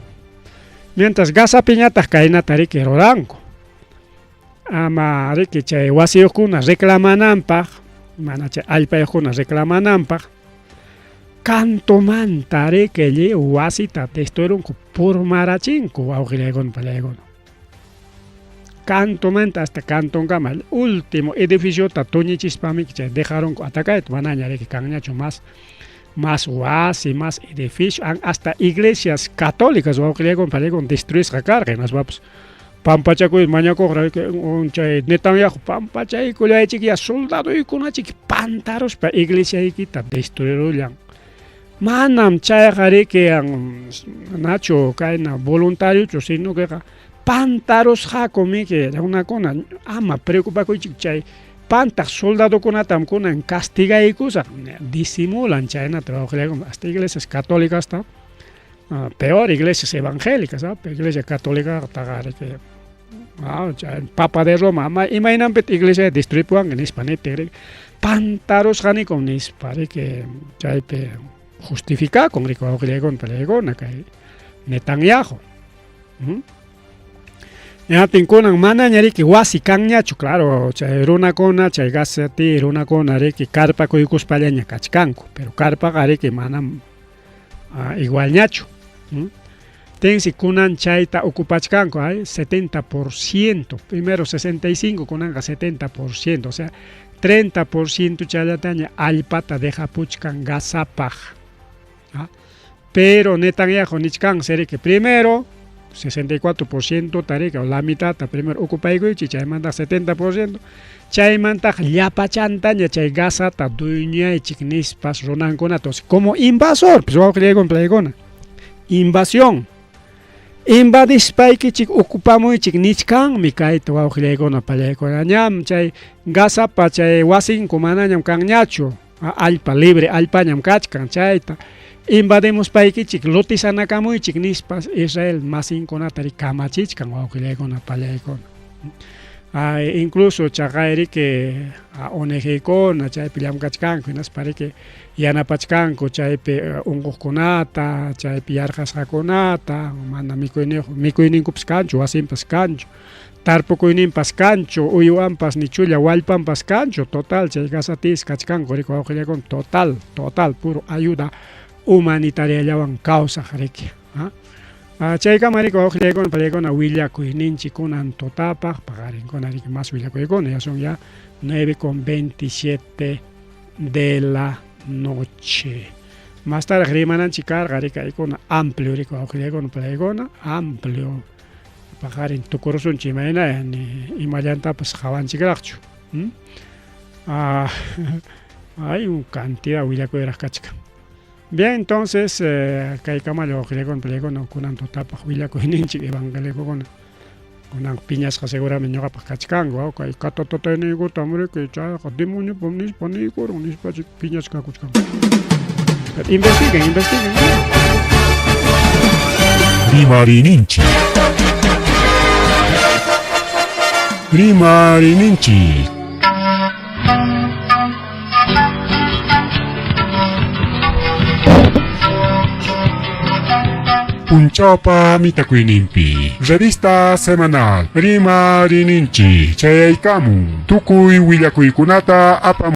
Mientras Gazapiñataq kaynata riki ruranku. Ama riki chay wasiyuqkuna reclamananpaq, mana chay allpayuqkuna reclamananpaq, cantomanta riki lliw wasita destruirunku, purmarachinku wawqillaykuna pallaykuna. Cantomanta hasta cantonkama último edificiota tuñichispami chay dejarunku atacayta, manaña riki kanñachu más más wasi, más edificio, hasta iglesias católicas wawqillaykuna pallaykuna destruisqa karqa, hinaspapas pampachakuy mañakuqra chay Netanyahu pampachaykullaychik ya soldadoykunachik pantaruspa iglesiaykita destruirullan. Manam chayqa riki nachu kayna voluntariochu, sino queqa pantarusqaku miki runakuna, ama preocupakuychik chay pantaq soldadokunatam kunan castigaykusaq, disimulan chaynata wawqillaykuna, hasta iglesias católicasta, peor iglesias evangélicas, iglesia católica riki Papa de Roma, ama imaynanpitaq iglesia destruipuwanki nispa niptin riki pantarusqanikum nispa riki chaypi justificakun riki wawqillaykuna pallaykuna kay Netanyahu. Hinaptin kunan manaña riki wasi kanñachu, claro, chay runakuna, chay Gazapi runakuna riki karpakuykuspallaña kachkanku, pero karpaqa riki manam igualñachu. Tensi kunan chayta ocupachkanku, ay 70%, primero 65, kunanqa 70%, o sea, 30% chayllataña allpata dejapuchkan Gazapaq. ¿Ah? Pero Netanyahu nichkan que primero 64% tarika la mitad primero ocupaykuychik chaymanta 70% chaymantaq llapachantaña chay Gazata dueñaychik nispas runankunata como invasor pues wawqillaykuna palaykuna invasión invadispaykichik ocupamuychik nichkanmi kayta wawqillaykuna palaykuna ñam chay Gazapa chay wasinku manañam kanñachu allpa libre allpañam kachkan chayta invadimuspaykichik lotizanakamuychik nispas Israel masinkunata kamachichkan wawqillaykuna palaykuna. Ay, incluso chaqay riki ONGkuna chaypi llamkachkanku hinaspa riki yanapachkanku chaypi unquqkunata chaypi yarqasqakunata mana mikuyniyuq mikuyninkupas kanchu wasinpas kanchu tarpukuyninpas kanchu uywanpas ni chulla wallpanpas kanchu total chay Gazatis kachkanku riki wawqillaykuna total total puro ayuda humanitariallawan kawsaq riki. Chaykama riki wawqillaykuna palaykuna willakuyninchik kunan tutapaq paqarinkuna riki más willakuykuna ya son ya 9:27 de la noche. Más tarde rimananchik karqa riki kaykuna amplio riki wawqillaykuna palaykuna amplio paqarin tukurusunchik imayna ni imallantapas qawanchikraqchu. Hay un cantidad willakuyraq kachkan. Bien, entonces, kaykamalla wawqillaykuna palaykuna kunan tutapaq willakuyninchik evangelicokuna kunan piñasqa seguramente ñuqapaq kachkanku kay katatatayninkutam riki chayqa demoniopam nispa niykurun nispa piñasqa kakuchkanku. Investiguen, investiguen. Rimarininchik. Rimarininchik. Punchawpa mitakuyninpi. Revista semanal Rimarininchik chayaykamun. Tukuy willakuykunata apamun.